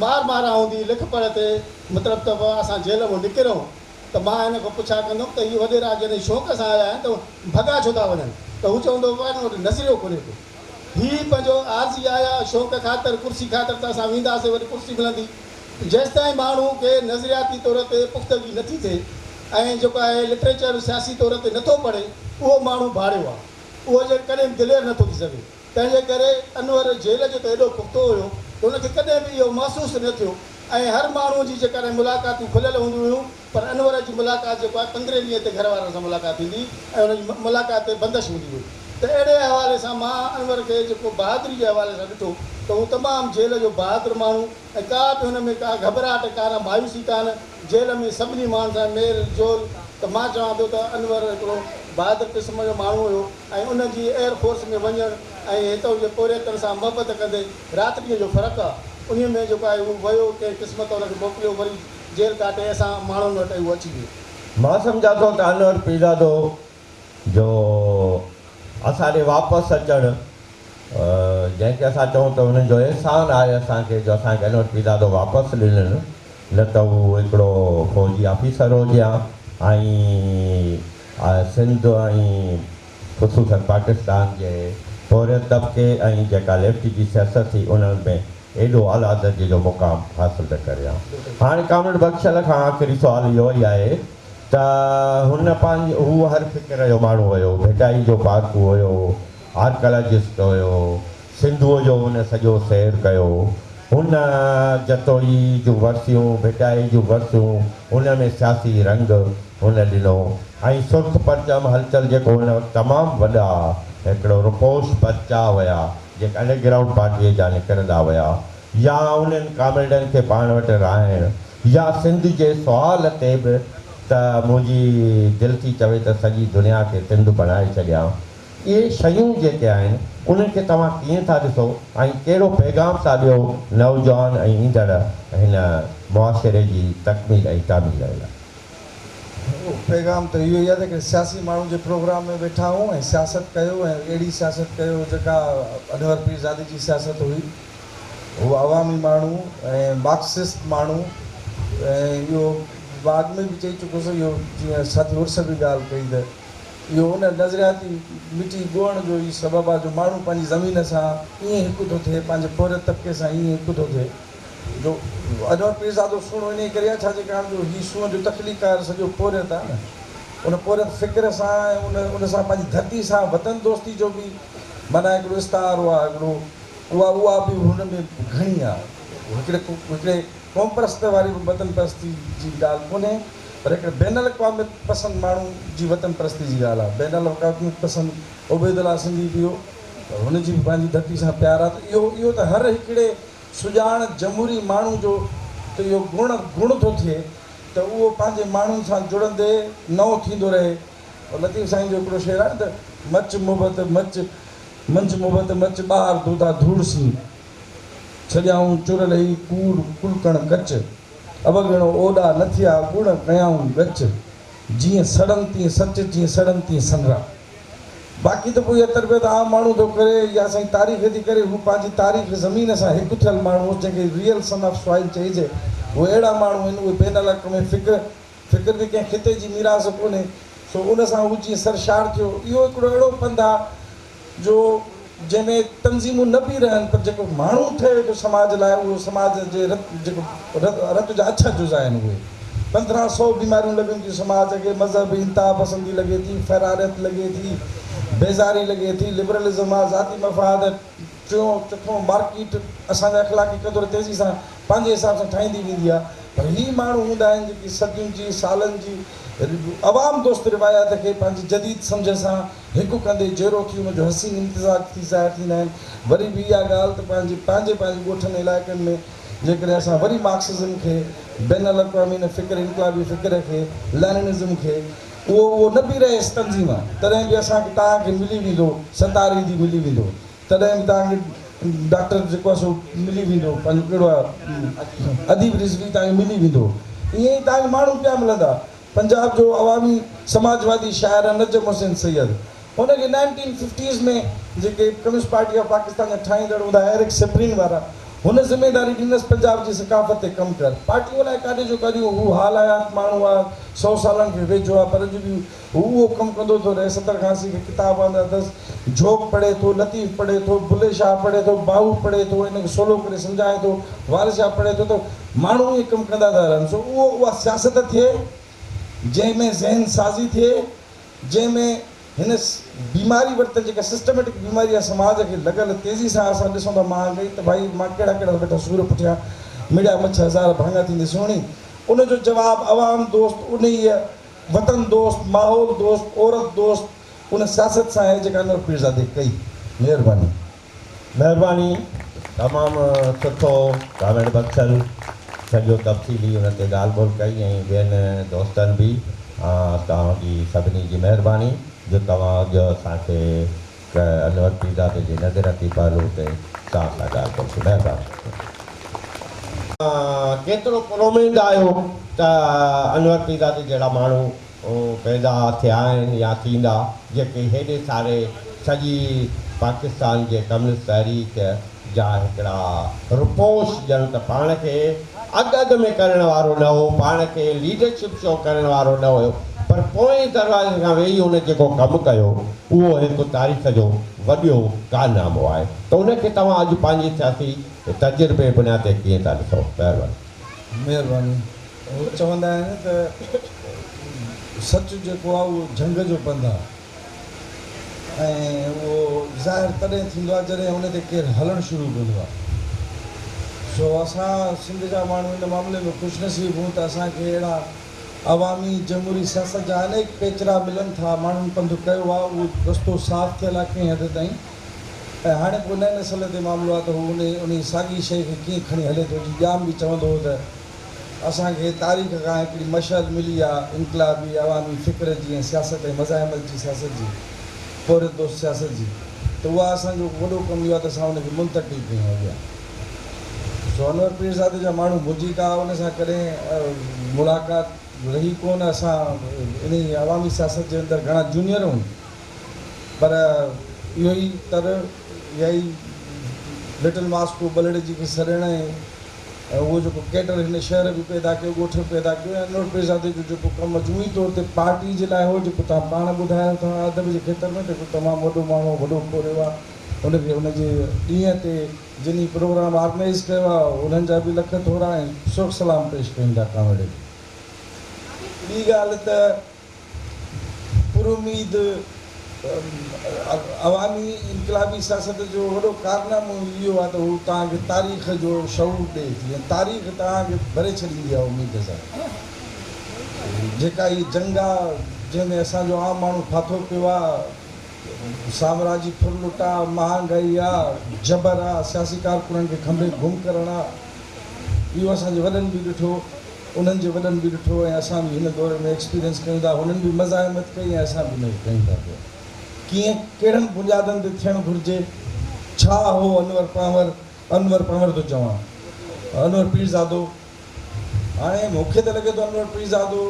مار ماران هوندي لک پڙهه تي مطلب ته اسان جيل مون نڪرون ته مان هن کان پڇا ڪندم ته هي وڏيرا جڏهن شوق سان آيا آهن ته ڀڳا ڇو ٿا وڃن ته هو چوندو هو هن وٽ نظريو ڪونهي ڪو هي پنهنجو عارضي آيا شوق خاطر ڪرسي خاطر ته اسان وينداسين وري ڪرسي ملندي جيستائين ماڻهو کي نظرياتي طور تي پختگي نٿي ٿئي ۽ جيڪو آهي لٽريچر سياسي طور تي نٿو پڙهي اهو ماڻهو ڀاڙيو آهي اهو جي ڪڏهن به دلير نٿو ٿي سگهي. تنهن جي ڪري انور جيل جو ته ايڏو پختو هيو ته هن کي ڪڏهن به اهو محسوس نه ٿيو ۽ هر ماڻهوء جي جيڪڏهن ملاقاتون کليل هونديون هيون پر انور جي ملاقات جيڪو آهي پندرهين ڏينهن تي گهر وارن سان ملاقات ٿيندي ۽ هن جي ملاقات تي بندش هوندي هئي ته اهڙي حوالي سان مان انور کي جيڪو بهادري جي حوالي سان ڏٺو ته هو تمام جيل جو بهادر ماڻهو ۽ ڪا به هن ۾ ڪا گهٻراهٽ ڪانه مايوسي ڪانه جيل ۾ سڀني ماڻهن سان ميل جول ته مان چوان ٿو ته انور هڪڙو بهادر قسم جو ماڻهو هيو ۽ ان جي ايئر فورس ۾ وڃڻ ۽ هتئون جي پورهيتن سان محبت ڪندي رات ڏينهن جو فرق آ انهي ۾ جيڪو آهي هو ويو ڪنهن قسمت ان کي موڪليو وري جيل ڪاٽي اسان ماڻهن وٽ هو اچي ويو. مان سمجهان ٿو ته انور پيرزادو جو اسان ڏي واپس اچڻ جنهن کي اسان چئون ته انهن جو احسان آهي اسان کي جو اسان کي انور پيرزادو واپس ڏنن نه ته هو هڪڙو فوجي آفيسر هجي ها ۽ سنڌ ۽ خصوصن پاڪستان جي پورهيت طبقي ۽ جيڪا ليفٽ جي سياست ٿي انهن ۾ ايڏو اعليٰ درجي جو مقام حاصل نه ڪري ها. هاڻي ڪامريڊ بخشل کان آخري سوال اهو ئي آهي ته هن پنهنجي هو هر فڪر جو ماڻهو هيو، ڀٽائي جو پارکو هيو، آرڪالاجسٽ هيو، سنڌوء جو هن سڄو سير ڪيو، هن جتوئي جون ورسيون، ڀٽائي جون ورسيون، ان ۾ سياسي رنگ هن ڏنو ۽ سرخ پرچم هلچل جيڪو ان وقت تمام وڏا هڪڙو روپوش پرچا هيا جيڪي انڊر گرائونڊ پارٽيء جا نڪرندا هيا يا انهن ڪامريڊن کي پاڻ وٽ رهائڻ يا سنڌ جي سوال تي به ته منهنجي دل ٿي چوي ته سڄي دنيا کي سنڌ بڻائي ڇڏيان. اهي شيون جيڪي آهن انهن کي توهان ڪيئن ٿا ڏسو ۽ ڪهڙو پيغام ٿا ڏيو نوجوان ۽ ايندڙ هن معاشري جي تڪميل ۽ تعمير لاء؟ پيغام ته اهو ئي آهي ته هڪڙي سياسي ماڻهو جي پروگرام ۾ ويٺا آهيون ۽ سياست ڪيو ۽ اهڙي سياست ڪيو جيڪا انور پيرزادي جي سياست هئي. هو عوامي ماڻهو ۽ مارڪسسٽ ماڻهو ۽ اهو مان اڳ ۾ به چئي چڪس اهو جيئن ساٿي عرس به ڳالهه ڪئي ته اهو ان نظرياتي مٽي ڳوهڻ جو ئي سبب آهي جو ماڻهو پنهنجي زمين سان ائين هڪ ٿو ٿئي پنهنجي پورهيت طبقي سان ائين هڪ ٿو ٿئي جو انور پيرزادو سهڻو انهيء ڪري آهي ڇا جي ڪاڻ جو هي سونهن جو تخليقڪار سڄو پورهيت آهي نه ان پورهيت فڪر سان ۽ ان ان سان پنهنجي ڌرتي سان وطن دوستي جو به معنيٰ هڪڙو استعارو آهي هڪڙو اها اها به هن ۾ گهڻي آ. هڪڙي هڪڙي قومپرست واري به وطن پرستي جي ڳالهه ڪونهي پر هڪڙي بين الاقواميت پسند ماڻهو جي وطن پرستي جي ڳالهه آ. بين الاقواميت پسند عبيدالله سنڌي به هو پر هن جي به پنهنجي ڌرتي سان پيار آ ته اهو اهو ته هر هڪڙي سڄاڻ جمهوري ماڻهو جو ته اهو گڻ گڻ ٿو ٿئي ته اهو پنهنجي ماڻهن سان جڙندي نئون ٿيندو رهي. لطيف سائين جو هڪڙو شعر آهي نه ته مچ محبت مچ منجهه محبت مچ ٻاهر دوڌا ڌوڙ سين. ڇڏيائون چر لهي ڪوڙ ڪلڪڻ ڪچ، اوڳڻ اوڏا نه ٿيا ڳڻ ڪيائون ڳچ، جيئن سڙن تيئن سچ، جيئن سڙن تيئن سنرا. باقي ته پوء اها تربيت عام ماڻهو ٿو ڪري يا سائين تاريخ ٿي ڪري، هو پنهنجي تاريخ زمين سان هڪ ٿيل ماڻهو هو، جنهن کي ريئل سن آف سوائل چئجي، اهي اهڙا ماڻهو آهن، اهي بين الاقوامي فڪر، فڪر به ڪنهن خطي جي ميراث ڪونهي، سو ان سان هو جيئن سرشار ٿيو، اهو هڪڙو اهڙو پنڌ آ جو جنهن ۾ تنظيمون نه به رهن پر جيڪو ماڻهو ٺهي ٿو سماج لاء اهو سماج جي رت جيڪو رت جا اڇا جزا آهن اهي 15 سو بيماريون لڳن ٿيون سماج کي مذهبي انتها پسندي لڳي ٿي فراريت لڳي ٿي بيزاري لڳي ٿي لبرلزم آ ذاتي مفاد ٽيون چوٿون مارڪيٽ اسان جا اخلاقي قدر تيزي سان پنهنجي حساب سان ٺاهيندي ويندي آهي پر هي ماڻهو هوندا آهن جيڪي صدين جي سالن جي عوام دوست روايات کي پنهنجي جديد سمجهه سان هڪ ڪندي جيرو ٿي ان جو حسين امتزاج ٿي ظاهر ٿيندا آهن. وري به اها ڳالهه ته پنهنجي پنهنجي پنهنجي ڳوٺن علائقن ۾ جيڪڏهن اسان وري مارڪسزم کي بين الاقوامي ان فڪر انقلابي فڪر کي ليننزم کي اهو اهو نه به رهيس تنظيم تڏهن به اسان کي توهان کي ملي ويندو ستار ايڌي ملي ويندو تڏهن به توهان کي ڊاڪٽر جيڪو آهي سو ملي ويندو پنهنجو ڪهڙو آهي اديب رضوي توهان کي ملي ويندو ائين ئي توهان کي ماڻهو پيا ملندا. پنجاب جو عوامي سماجوادي شاعر نجم حسين سيد هن کي نائنٽين ففٽيز ۾ جيڪي ڪميونسٽ پارٽي آف پاڪستان جا ٺاهيندڙ هوندا ايرڪ سپرين وارا هن ذميداري ڏنس پنجاب جي ثقافت تي ڪم ڪر پارٽيون الائي ڪاڏي جو ڪاڏيون هو حال حيات ماڻهو آ سو سالن کي ويجهو آ پر اڄ به هو اهو ڪم ڪندو ٿو رهي 70 کان 80 کي ڪتاب آندا اٿس جهوڪ پڙهي ٿو لطيف پڙهي ٿو بلي شاهه پڙهي ٿو باهو پڙهي ٿو ان کي سولو ڪري سمجهائي ٿو وارث شاهه پڙهي ٿو ته ماڻهو ائين ڪم ڪندا ٿا رهن سو اهو اها سياست ٿئي جنهن ۾ ذهن سازي ٿئي جنهن ۾ هن بيماري ورتل جيڪا سسٽميٽڪ بيماري آهي سماج کي لڳل تيزي سان اسان ڏسون ٿا مهانگائي ته ڀائي مان ڪهڙا ڪهڙا ويٺا سور پٺيان مڙيا مڇ هزار ڀاڱا ٿيندي سهڻي ان جو جواب عوام دوست انهيء وطن دوست ماحول دوست عورت دوست ان سياست سان آهي جيڪا انور پيرزادي ڪئي مهرباني. مهرباني تمام سٺو ڪامريڊ بخشل سڄو تفصيلي ان تي ڳالهه ٻولهه ڪئي ۽ ٻين دوستن به توهان جي سڀني جي مهرباني جو توهان اڄ اسان کي انور پيرزادي جي نظرياتي پهلو تي توهان سان ڳالهه ٻولهه ٿي مهرباني. ڪيترو پراميد آهيو ته انور پيرزادي جهڙا ماڻهو پيدا ٿيا آهن يا ٿيندا جيڪي هيڏي ساري سڄي پاڪستان جي ڪميونسٽ تحريڪ جا هڪڙا روپوش ڄڻ ته پاڻ کي اڳ اڳ ۾ ڪرڻ وارو نه هو، پاڻ کي ليڊرشپ شو ڪرڻ وارو نه هيو پر پوئين دروازي کان ويهي هن جيڪو ڪم ڪيو اهو هڪ تاريخ جو وڏيو ڪارنامو آهي ته ان کي توهان اڄ پنهنجي سياسي تجربي بنياد تي ڪيئن ٿا ڏسو؟ مهرباني. مهرباني. هو چوندا آهن ته سچ جيڪو آهي اهو جهنگ جو پنڌ آهي ۽ اهو ظاهر تڏهن ٿيندو آهي جڏهن ان تي ڪير هلڻ شروع ڪندو آهي. سو اسان سنڌ جا ماڻهو ان معاملي ۾ خوش نصيب هون ته اسان کي اهڙا عوامي جمهوري سياست جا انيڪ پيچرا ملن ٿا. ماڻهن پنڌ ڪيو آهي، اهو رستو صاف ٿيل آهي ڪنهن حد تائين ۽ هاڻي پوء نئين نسل تي معاملو آهي ته هو انهي ساڳي شيء کي ڪيئن کڻي هلي ٿو. جي ڄام به چوندو هو ته. اسان کي تاريخ کان هڪڙي مشعل ملي آ انقلابي عوامي فڪر جي ۽ سياست ۽ مزاحمت جي سياست جي، پورهيت دوست سياست جي ته اها اسان جو وڏو ڪم اهو آ ته اسان ان کي منتقل ڪيون اڳيان. سو انور پيرزادي جا ماڻهو منهنجي ڪا ان سان ڪڏهن ملاقات رهي ڪونه اسان انهي عوامي سياست جي اندر گهڻا جونيئر هون پر اهو ئي تر اها ئي لٽل ماسڪو ٻلهڙيجي کي سڏڻ ۽ ۽ اهو جيڪو ڪيڊر هن شهر به پيدا ڪيو، ڳوٺ به پيدا ڪيو ۽ انور پيرزادي جو جيڪو ڪم مجموعي طور تي پارٽي جي لاء هو جيڪو توهان پاڻ ٻڌايو ٿا ادب جي کيتر ۾ ته هڪ تمام وڏو ماڻهو وڏو پورهيو آهي ان کي ان جي ڏينهن تي جن هي پروگرام آرگنائيز ڪيو آهي انهن جا به لک ٿورا ۽ سرخ سلام پيش ڪيون ٿا ڪامريڊ کي. ٻي ڳالهه ته پراميد عوامي انقلابي سياست جو وڏو ڪارنامو ئي اهو آهي ته هو توهان کي تاريخ جو شعور ڏئي ٿي ۽ تاريخ توهان کي ڀري ڇڏيندي آهي اميد سان. جيڪا هي جنگ آهي جنهن ۾ اسان جو عام ماڻهو ڦاٿو پيو آهي، سامراجي ڦرلٽ آهي، مهانگائي آهي، جبر آهي، سياسي ڪارڪنن کي کنڀي گم ڪرڻ آهي، اهو اسان جي وڏن به ڏٺو. انهن جي وڏن به ڏٺو ۽ اسان به هن دور ۾ ايڪسپيرينس ڪيون ٿا. هنن به مزاحمت ڪئي ۽ اسان به ان کي ڪيون ٿا پيا. ڪيئن، ڪهڙن بنيادن تي ٿيڻ گهرجي؟ ڇا هو انور پنهور؟ انور پنهور ٿو چوان، انور پيرزادو. هاڻي مون کي ته لڳي ٿو انور پيرزادو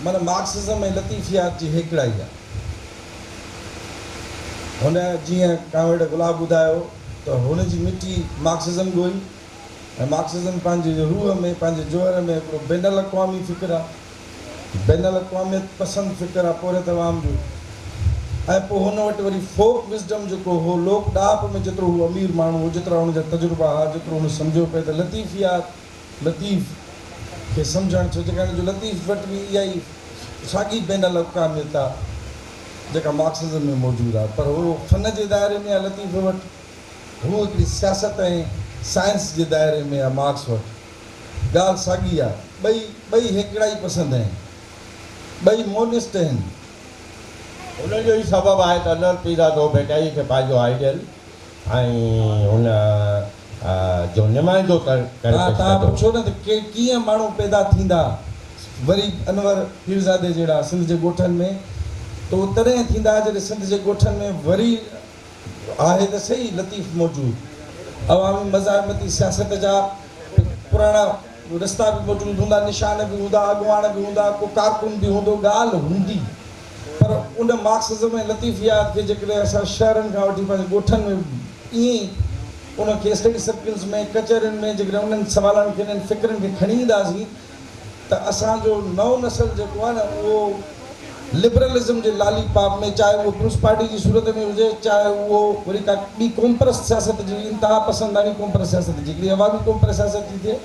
معنيٰ مارڪسزم ۽ لطيفيات جي هيڪڙائي آهي. هن جيئن ڪامريڊ گلاب ٻڌايو ته هن جي مٽي مارڪسزم ڳوئي ۽ مارڪسزم پنهنجي روح ۾ پنهنجي جوهر ۾ هڪڙو بين الاقوامي فڪر آهي. بين الاقواميت پسند فڪر آ پورهيت عوام جو ۽ پوء هن وٽ وري فوڪ وزڊم جيڪو هو لوڪ ڏاهپ ۾ جيترو هو امير ماڻهو هو جيترا هن جا تجربا ها جيترو هن سمجهيو پئي ته لطيفيات لطيف کي سمجهڻ ڇو جيڪڏهن جو لطيف وٽ به اها ئي ساڳي بين الاقواميت آ جيڪا مارڪسزم ۾ موجود آ پر هو فن جي دائري ۾ آ لطيف وٽ هو هڪڙي سياست ۽ سائنس جي دائري ۾ آ مارڪس وٽ. ڳالهه ساڳي آ. ٻئي ٻئي هيڪڙائي پسند آهن. ٻئي مونسٽ آهن. ان جو ئي سبب آهي ته انور پيرزادو ڀٽائيء کي پنهنجو آئيڊيل ۽ ان جو نمائندو ڪري ها پيش توهان ڪندو هو. پڇو نه ته ڪيئن ماڻهو پيدا ٿيندا وري انور پيرزادي جهڙا سنڌ جي ڳوٺن ۾ ته اهو تڏهن ٿيندا جڏهن سنڌ جي ڳوٺن ۾ وري آهي ته سهي لطيف موجود عوامي مزاحمتي سياست جا پراڻا رستا به موجود هوندا، نشان به هوندا، اڳواڻ به هوندا، ڪو ڪارڪن به هوندو، ڳالهه هوندي پر ان مارڪسزم ۽ لطيفيات کي جيڪڏهن اسان شهرن کان وٺي پنهنجي ڳوٺن ۾ ائين ئي ان کي اسٽڊي سرڪلز ۾ ڪچهرين ۾ جيڪڏهن انهن سوالن کي انهن فڪرن کي کڻي اينداسين ته اسان جو نئون نسل جيڪو آهي نه اهو لبرلزم جي لالي پاپ ۾ چاهي اهو پيپلز پارٽي جي صورت ۾ هجي چاهي اهو وري ڪا ٻي قومپرست سياست جي انتها پسنداڻي قومپرست سياست جي هڪڙي عوامي قومپرست سياست ٿي ٿئي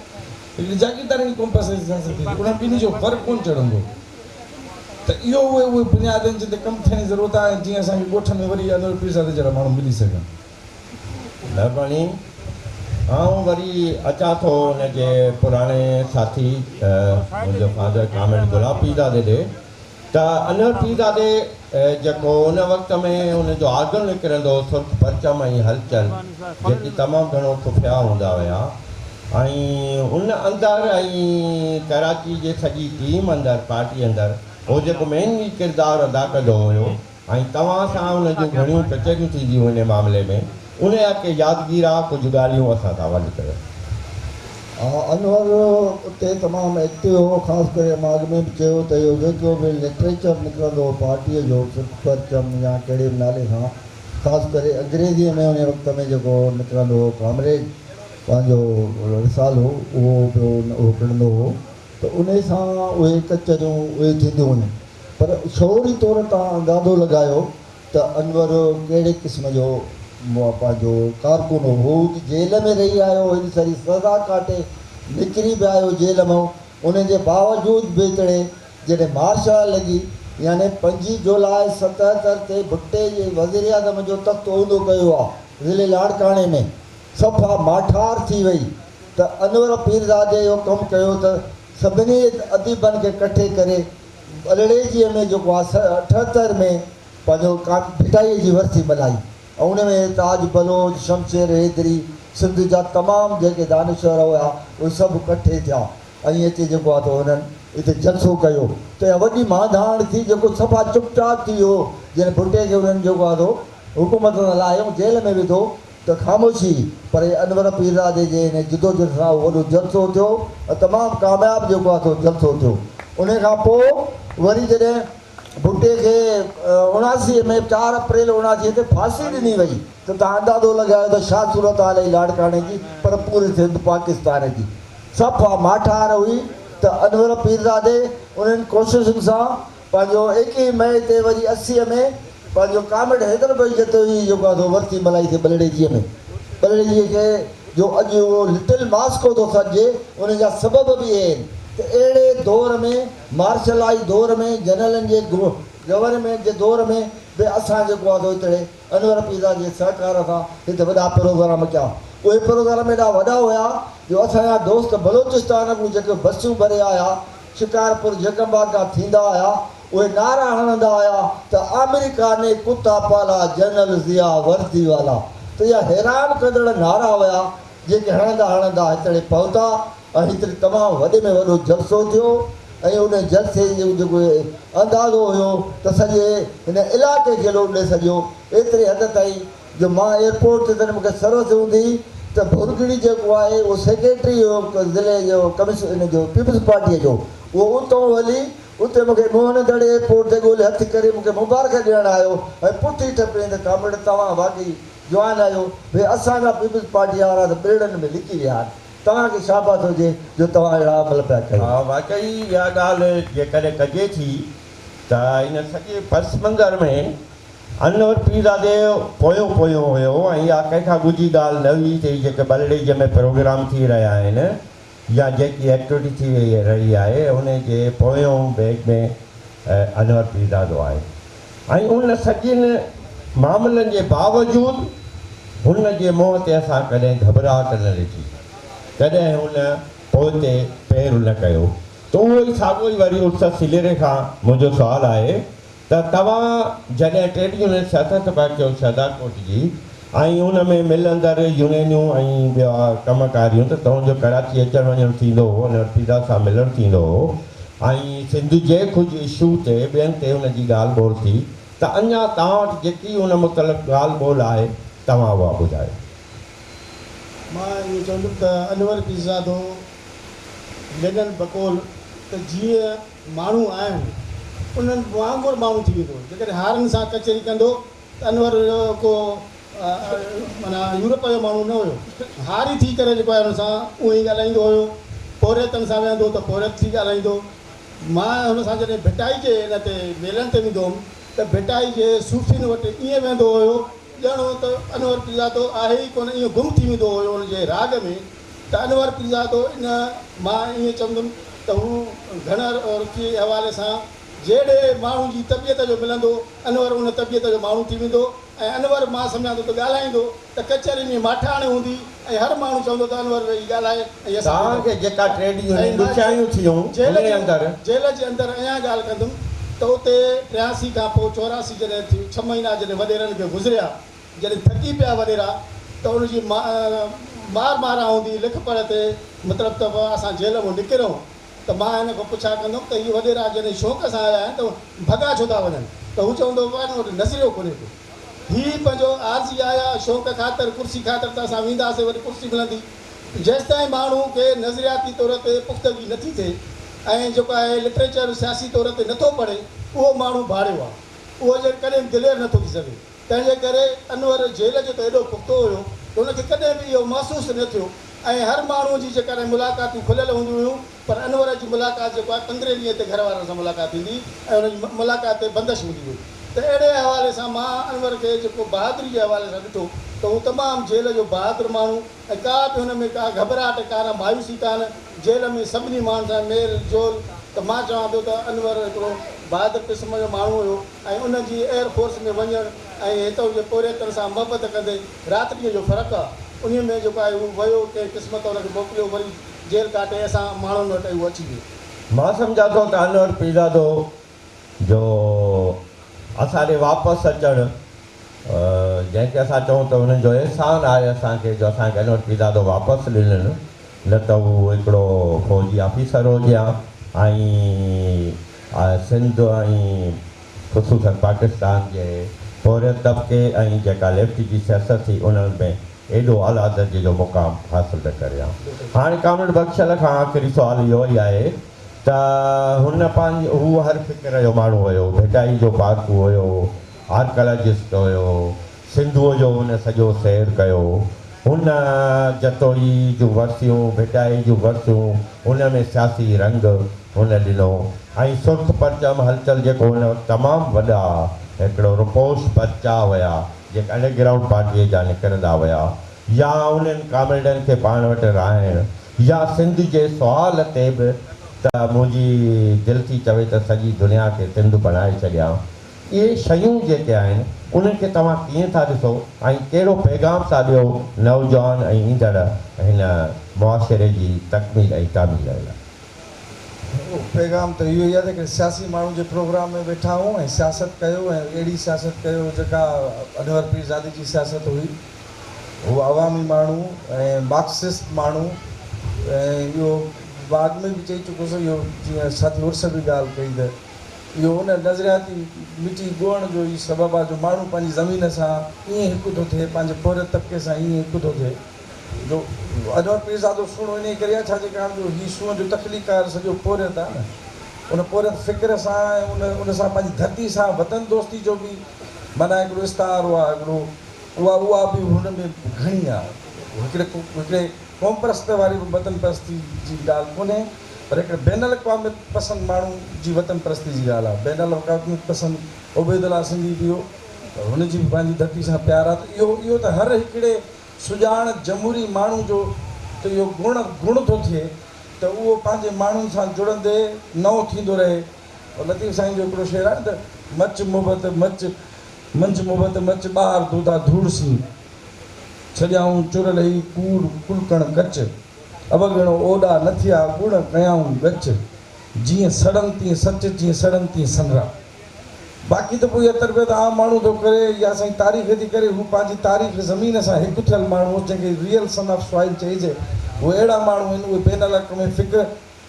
هڪڙي جاگيرداراڻي قومپرست سياست ٿي ٿئي انهن ٻنهي جو ور ڪونه چڙهندو ته اهو اهي اهي بنياد آهن جن تي ڪم ٿيڻ جي ضرورت آهي ۽ جيئن اسان کي ڳوٺ ۾ وري انور پيرزادي جهڙا ماڻهو ملي سگهن. مهرباني. آئون وري اچان ٿو ان جي پراڻي ساٿي منهنجو فادر ڪامريڊ گلاب پيرزادي ڏي ته انور پيرزادي جيڪو ان وقت ۾ ان جو آرگن نڪرندو هو سرخ پرچم ۽ هلچل جيڪي تمام گهڻو خفيا هوندا هيا ۽ ان اندر ۽ ڪراچي جي سڄي ٽيم اندر پارٽي اندر هو جيڪو مين ڪردار ادا ڪندو هيو ۽ توهان سان ان جون گهڻيون ڪچهريون ٿينديون هن معاملي ۾ ان جا ڪي يادگيرا ڪجهه ڳالهيون اسان سان ونڊ ڪيو. انور اتي تمام ايڪٽو هو خاص ڪري مان اڳ ۾ به چيو ته اهو جيڪو به لٽريچر نڪرندو هو پارٽيء جو سرخ پرچم يا ڪهڙي به نالي سان خاص ڪري انگريزيء ۾ انهيء وقت ۾ جيڪو نڪرندو هو ڪامريڊ پنهنجو رسالو اهو به اهو ڪڍندو هو ته انهيء سان اهي ڪچهريون اهي ٿينديون هيون. پر شعوري طور توهان اندازو لڳايو ته انور ڪهڙي قسم جو پنهنجو ڪارڪن هو. هو جيل ۾ رهي آيو، هيڏي ساري سزا ڪاٽي نڪري به آيو جيل مان، ان جي باوجود به هتڙي جڏهن مارشل لا لڳي يعني پنجين جولاء 77 تي ڀٽي جي وزيراعظم جو تخت اونڌو ڪيو آ ضلعي لاڙڪاڻي ۾ صفا ماٺار ٿي وئي ته انور پيرزادي اهو ڪم ڪيو ته سڀني اديبن کي ڪٺي ڪري ٻلهڙيجيء ۾ جيڪو آ 78 ۾ پنهنجو ڀٽائيء جي ورسي ملهائي ۽ ان ۾ تاج بلوچ، شمشير حيدري، سنڌ جا تمام جيڪي دانشور هيا اهي سڀ ڪٺي ٿيا ۽ اچي جيڪو آ ته هنن اتي جلسو ڪيو ته اها وڏي مانڌاڻ ٿي جيڪو صفا چپ چاپ ٿي ويو جڏهن ڀٽي کي انهن جيڪو آ سو حڪومت تان لاهي ۽ جيل ۾ وڌو ته خاموشي پر انور پيرزادي جي ان جدوجھد سان اهو وڏو جلسو ٿيو ۽ تمام ڪامياب جيڪو آهي سو جلسو ٿيو. ان کان پوء وري جڏهن ڀٽي کي 79 ۾ 4 اپريل 79 تي ڦاسي ڏني وئي ته توهان اندازو لڳايو ته ڇا صورتحال هئي لاڙڪاڻي جي پر پوري سنڌ پاڪستان جي صفا ماٺار هئي ته انور پيرزادي انهن ڪوششن سان پنهنجو 21 مئي تي وري 80 ۾ پنهنجو ڪامريڊ حيدر بخش جتوئي جيڪو آهي سو ورسي ملهائي سي ٻلهڙيجيء ۾. ٻلهڙيجيء کي جو اڄ اهو لٽل ماسڪو ٿو سڏجي ان جا سبب به اهي آهن ته اهڙي دور ۾ مارشلائي دور ۾ جنرلن جي گورنمينٽ جي دور ۾ به اسان جيڪو آهي سو هتڙي انور پيرزادي جي سهڪار سان هت وڏا پروگرام ڪيا. اهي پروگرام ايڏا وڏا هيا جو اسان جا دوست بلوچستان کان جيڪي بسون ڀري آيا شڪارپور جيڪب آباد کان ٿيندا آيا، اهي نعرا هڻندا آيا ته آمريڪا ني ڪتا پالا جنرل ضياء وردي والا ته اها حيران ڪندڙ نعرا هيا جيڪي هڻندا هڻندا هتڙي پهتا ۽ هتڙي تمام وڏي ۾ وڏو جلسو ٿيو ۽ ان جلسي جو جيڪو اندازو هيو ته سڄي هن علائقي کي لوڏي سڄو ايتري حد تائين جو مان ايئرپورٽ تي تڏهن مونکي سروس هوندي هئي. ته ڀرڳڙي جيڪو آهي اهو سيڪريٽري هيو ضلعي جو ڪمش ان جو پيپلز پارٽيء جو اهو اتئون هلي اتي مون کي موهن دڙي ايئرپورٽ تي ڳولي هٿ ڪري مون کي مبارڪ ڏيڻ آيو ۽ پٺي ٺپيائين ته ڪامريڊ توهان واقعي جوان آهيو ڀئي اسان جا پيپلز پارٽيء وارا ته ٻرڙن ۾ لڪي ويا آهن توهان کي شاباس هجي جو توهان اهڙا عمل پيا ڪيو. ها واقعي اها ڳالهه جيڪڏهن ڪجي ٿي ته ان سڄي پس منظر ۾ انور پيرزادي پويون پويون هيو ۽ اها ڪنهن کان ڳجهي ڳالهه نه هئي ته هي جيڪي ٻلهڙيجي ۾ پروگرام ٿي رهيا آهن يا جيڪي ايڪٽوٽي ٿي رهي آهي ان جي پويون بيگ ۾ انور پيرزادو آهي ۽ ان سڄين معاملن جي باوجود هن جي منهن تي اسان ڪڏهن گهٻراهٽ نه ڏٺي، ڪڏهن هن پوئتي پير نه ڪيو ته اهو ئي ساڳيو ئي وري استاد سليري کان منهنجو سوال آهي ته توهان جڏهن ٽريڊ يونين سياست پيا ڪيو شهدادڪوٽ جي ۽ ان ۾ ملندڙ يونينيون ۽ ٻيا ڪم ڪاريون ته توهان جو ڪراچي اچڻ وڃڻ ٿيندو هو انور پيرزاد سان ملڻ ٿيندو هو ۽ سنڌ جي ڪجهه اشو تي ٻين تي ان جي ڳالهه ٻولهه ٿي ته اڃا توهان وٽ جيڪي ان متعلق ڳالهه ٻولهه آهي توهان اها ٻڌايو. مان ائين چوندم ته انور پيرزادو لينن بقول ته جيئن ماڻهو آهن انهن وانگر ماڻهو ٿي ويندو. جيڪڏهن هارين سان ڪچهري ڪندو ته انور ڪو معنيٰ يورپ جو ماڻهو نه هيو. هاري ٿي ڪري جيڪو آهي انهن سان اونئن ئي ڳالهائيندو هيو. پورهيتن سان ويهندو ته پورهيت ٿي ڳالهائيندو. مان هن سان جڏهن ڀٽائي جي ان تي ميلن تي ويندو هوم ته ڀٽائي جي صوفين وٽ ائين ويهندو هيو ڄڻ ته انور پيرزادو آهي ئي ڪونه ائين گم ٿي ويندو هيو ان جي راڳ ۾. ته انور پيرزادو ان مان ائين چوندم ته هو گهڻ رخي حوالي سان جهڙي ماڻهو جي طبيعت جو ملندو انور ان طبيعت جو ماڻهو ٿي ويندو ۽ انور مان سمجهان ٿو ته ڳالهائيندو ته ڪچهري ۾ ماٺاڻي هوندي ۽ هر ماڻهو چوندو ته انور ويهي ڳالهائي ۽ اسان توهان ٻڌون. کي جيڪا ٽريڊ ۽ يونين مان ڏکيائيون ٿيون جيل انهي جي اندر. جيل جي اندر اڃا ڳالهه ڪندم ته اتي 83 کان پوء 84 جڏهن ٿيون ڇهه مهينا جڏهن وڏيرن کي گذريا جڏهن ٿڪي پيا وڏيرا ته ان جي مار ماران هوندي لک پڙهه تي مطلب ته اسان جيل مون نڪرون ته مان هن کان پڇا ڪندم ته هي وڏيرا جڏهن شوق سان آيا آهن ته ڀڳا ڇو ٿا وڃن ته هو چوندو هو هن وٽ نظريو ڪونهي ڪو هي پنهنجو عارضي آيا شوق خاطر ڪرسي خاطر ته اسان وينداسين وري ڪرسي ملندي جيستائين ماڻهو کي نظرياتي طور تي پختگي نٿي ٿئي ۽ جيڪو آهي لٽريچر سياسي طور تي نٿو پڙهي اهو ماڻهو ڀاڙيو آهي اهو جي ڪڏهن به دلير نٿو ٿي سگهي. تنهن جي ڪري انور جيل جو ته ايڏو پختو هيو ته هن کي ڪڏهن به اهو محسوس نه ٿيو ۽ هر ماڻهوء جي جيڪڏهن ملاقاتون کليل هونديون هيون پر انور جي ملاقات جيڪو آهي پندرهين ڏينهن تي گهر وارن سان ملاقات ٿيندي ۽ هن جي ملاقات تي بندش هوندي هئي ته اهڙي حوالي سان مان انور کي جيڪو بهادري جي حوالي سان ڏٺو ته هو تمام جيل جو بهادر ماڻهو ۽ ڪا به هن ۾ ڪا گهٻراهٽ ڪانه مايوسي ڪانه جيل ۾ سڀني ماڻهن سان ميل جول ته مان چوان ٿو ته انور هڪڙو بهادر قسم جو ماڻهو هيو ۽ ان جي ايئر فورس ۾ وڃڻ ۽ هتئون جي پورهيتن سان محبت ڪندي رات ڏينهن جو فرق آ انهي ۾ جيڪو آهي هو ويو ڪنهن قسمت ان کي موڪليو وري جيل ڪاٽي اسان ماڻهن وٽ هو اچي ويو. مان سمجهان ٿو ته انور پيرزادو جو اسان ڏي واپس اچڻ جنهن کي اسان چئون ته انهن جو احسان آهي اسان کي جو اسان کي انور پيرزادو واپس ڏنن نه ته هو هڪڙو فوجي آفيسر هجي ها ۽ سنڌ ۽ خصوصن پاڪستان جي پورهيت طبقي ۽ جيڪا ليفٽ جي سياست ٿي انهن ۾ ايڏو اعليٰ درجي جو مقام حاصل نه ڪري ها. هاڻي ڪامريڊ بخشل کان آخري سوال اهو ئي آهي ته هن پنهنجي هو هر فڪر جو ماڻهو هيو، ڀٽائي جو پارکو هيو، آرڪالاجسٽ هيو، سنڌوء جو هن سڄو سير ڪيو، هن جتوئي جون ورسيون، ڀٽائي جون ورسيون، ان ۾ سياسي رنگ هن ڏنو ۽ سرخ پرچم هلچل جيڪو ان وقت تمام وڏا هڪڙو روپوش پرچا هيا جيڪي انڊر گرائونڊ پارٽيء جا نڪرندا هيا يا انهن ڪامريڊن کي پاڻ وٽ رهائڻ يا سنڌ جي سوال تي به ته منهنجي دل ٿي چوي ته سڄي دنيا کي سنڌ بڻائي ڇڏيان. اهي شيون جيڪي آهن انهن کي توهان ڪيئن ٿا ڏسو ۽ ڪهڙو پيغام ٿا ڏيو نوجوان ۽ ايندڙ هن معاشري جي تڪميل ۽ تعمير لاء؟ پيغام ته اهو ئي آهي ته هڪڙي سياسي ماڻهو جي پروگرام ۾ ويٺا آهيون ۽ سياست ڪيو ۽ اهڙي سياست ڪيو جيڪا انور پيرزادي جي سياست هئي. هو عوامي ماڻهو ۽ مارڪسسٽ ماڻهو ۽ اهو مان اڳ ۾ به چئي چڪو هوس اهو جيئن ساٿي عرس به ڳالهه ڪئي ته اهو ان نظرياتي مٽي ڳوهڻ جو ئي سبب آهي جو ماڻهو پنهنجي زمين سان ائين هڪ ٿو ٿئي، پنهنجي پورهيت طبقي سان ائين هڪ ٿو ٿئي. جو انور پيرزادو سهڻو انهيء ڪري آهي ڇا جي ڪاڻ جو هي سونهن جو تخليقڪار سڄو پورهيت آهي نه ان پورهيت فڪر سان ۽ ان ان سان پنهنجي ڌرتي سان وطن دوستي جو به معنيٰ هڪڙو استعارو آهي هڪڙو اها اها به هن ۾ گهڻي آهي هڪڙي هڪڙي قومپرست واري به وطن پرستي جي ڳالهه ڪونهي پر هڪڙي بين الاقواميت پسند ماڻهو جي وطن پرستي جي ڳالهه آهي بين الاقواميت پسند عبيدالله سنڌي به هو پر هن جي به پنهنجي ڌرتي سان پيار آهي ته اهو اهو ته هر هڪڙي سڄاڻ جمهوري ماڻهو جو ته اهو گڻ گڻ ٿو ٿئي ته اهو پنهنجي ماڻهن سان جڙندي نئون ٿيندو رهي. لطيف سائين جو هڪڙو شعر آهي نه ته مچ محبت مچ منجهه محبت مچ ٻاهر دودا ڌوڙ سين ڇڏيائون چر لهي ڪوڙ ڪلڪڻ ڪچ اوڳڻ اوڏا نه ٿيا ڳڻ ڪيائون ڳچ جيئن سڙن تيئن سچ جيئن سڙن تيئن سنرا. باقي ته پوء اها تربيت عام ماڻهو ٿو ڪري يا سائين تاريخ ٿي ڪري، هو پنهنجي تاريخ زمين سان هڪ ٿيل ماڻهو هو، جنهن کي ريئل سن آف سوائل چئجي، اهي اهڙا ماڻهو آهن، اهي بين الاقوامي فڪر،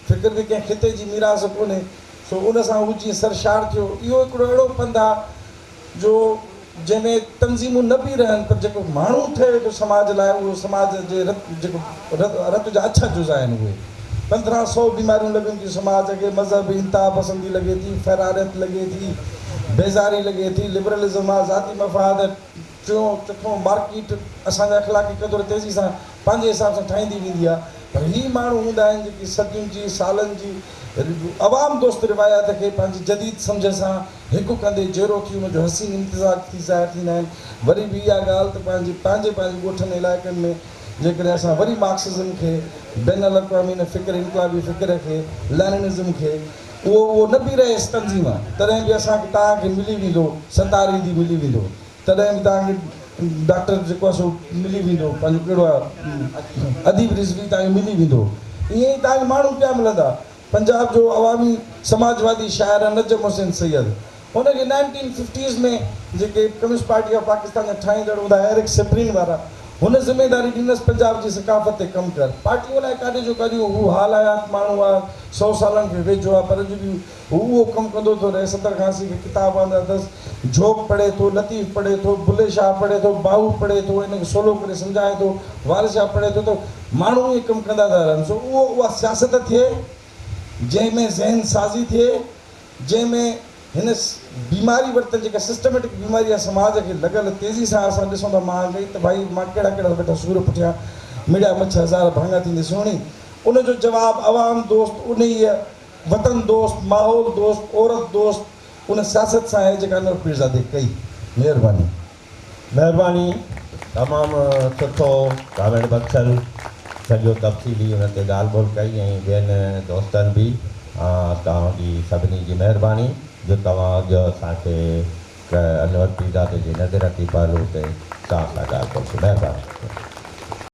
فڪر به ڪنهن خطي جي ميراث ڪونهي، سو ان سان هو جيئن سرشار ٿيو، اهو هڪڙو اهڙو پنڌ آ جو جنهن ۾ تنظيمون نه به رهن پر جيڪو ماڻهو ٺهي ٿو سماج لاء اهو سماج جي رت جيڪو رت جا اڇا جزا آهن اهي 15 سئو بيماريون لڳن ٿيون سماج کي مذهبي انتها پسندي لڳي ٿي فراريت لڳي ٿي بيزاري لڳي ٿي لبرلزم آ ذاتي مفاد ٽيون چوٿون مارڪيٽ اسان جا اخلاقي قدر تيزي سان پنهنجي حساب سان ٺاهيندي ويندي آ پر هي ماڻهو هوندا آهن جيڪي صدين جي سالن جي عوام دوست روايات کي پنهنجي جديد سمجهه سان هڪ ڪندي جيرو ٿي ان جو حسين امتزاج ٿي ظاهر ٿيندا آهن. وري به اها ڳالهه ته پنهنجي پنهنجي پنهنجي ڳوٺن علائقن ۾ جيڪڏهن اسان وري مارڪسزم کي، بين الاقوامي ان فڪر انقلابي فڪر کي، ليننزم کي، اهو اهو نه به رهيس تنظيم تڏهن به اسان کي توهان کي ملي ويندو ستار ايڌي ملي ويندو تڏهن به توهان کي ڊاڪٽر جيڪو آهي سو ملي ويندو پنهنجو ڪهڙو آهي اديب رضوي توهان کي ملي ويندو ائين ئي توهان کي ماڻهو پيا ملندا. پنجاب جو عوامي سماجوادي شاعر نجم حسين سيد هن کي نائنٽين ففٽيز ۾ جيڪي ڪميونسٽ پارٽي آف پاڪستان جا ٺاهيندڙ هوندا ايرڪ سپرين وارا هن ذميداري ڏنس پنجاب جي ثقافت تي ڪم ڪر پارٽيون الائي ڪاڏي جو ڪاڏيون هو حال حيات ماڻهو آ سئو سالن کي ويجهو آ پر اڄ به هو اهو ڪم ڪندو ٿو رهي 70 کان 80 کي ڪتاب آندا اٿس جهوڪ پڙهي ٿو لطيف پڙهي ٿو بلي شاهه پڙهي ٿو باهو پڙهي ٿو ان کي سولو ڪري سمجهائي ٿو وارث شاهه پڙهي ٿو ته ماڻهو اهي ڪم ڪندا ٿا رهن سو اهو اها سياست ٿئي جنهن ۾ ذهن سازي ٿئي جنهن ۾ هن بيماري ورتل جيڪا سسٽميٽڪ بيماري آهي سماج کي لڳل تيزي سان اسان ڏسون ٿا مهانگائي ته ڀائي مان ڪهڙا ڪهڙا ويٺا سور پٺيان مڙيا مڇ هزار ڀاڱا ٿيندي سهڻي ان جو جواب عوام دوست انهيء وطن دوست ماحول دوست عورت دوست ان سياست سان آهي جيڪا انور پيرزادي ڪئي مهرباني. مهرباني تمام سٺو ڪامريڊ بخشل سڄو تفصيلي ان تي ڳالهه ٻولهه ڪئي ۽ ٻين دوستن به توهان جي سڀني جي مهرباني جو توهان اڄ اسان کي انور پيرزادي جي نظرياتي پهلو تي توهان سان ڳالهه ٻولهه ڪئي مهرباني.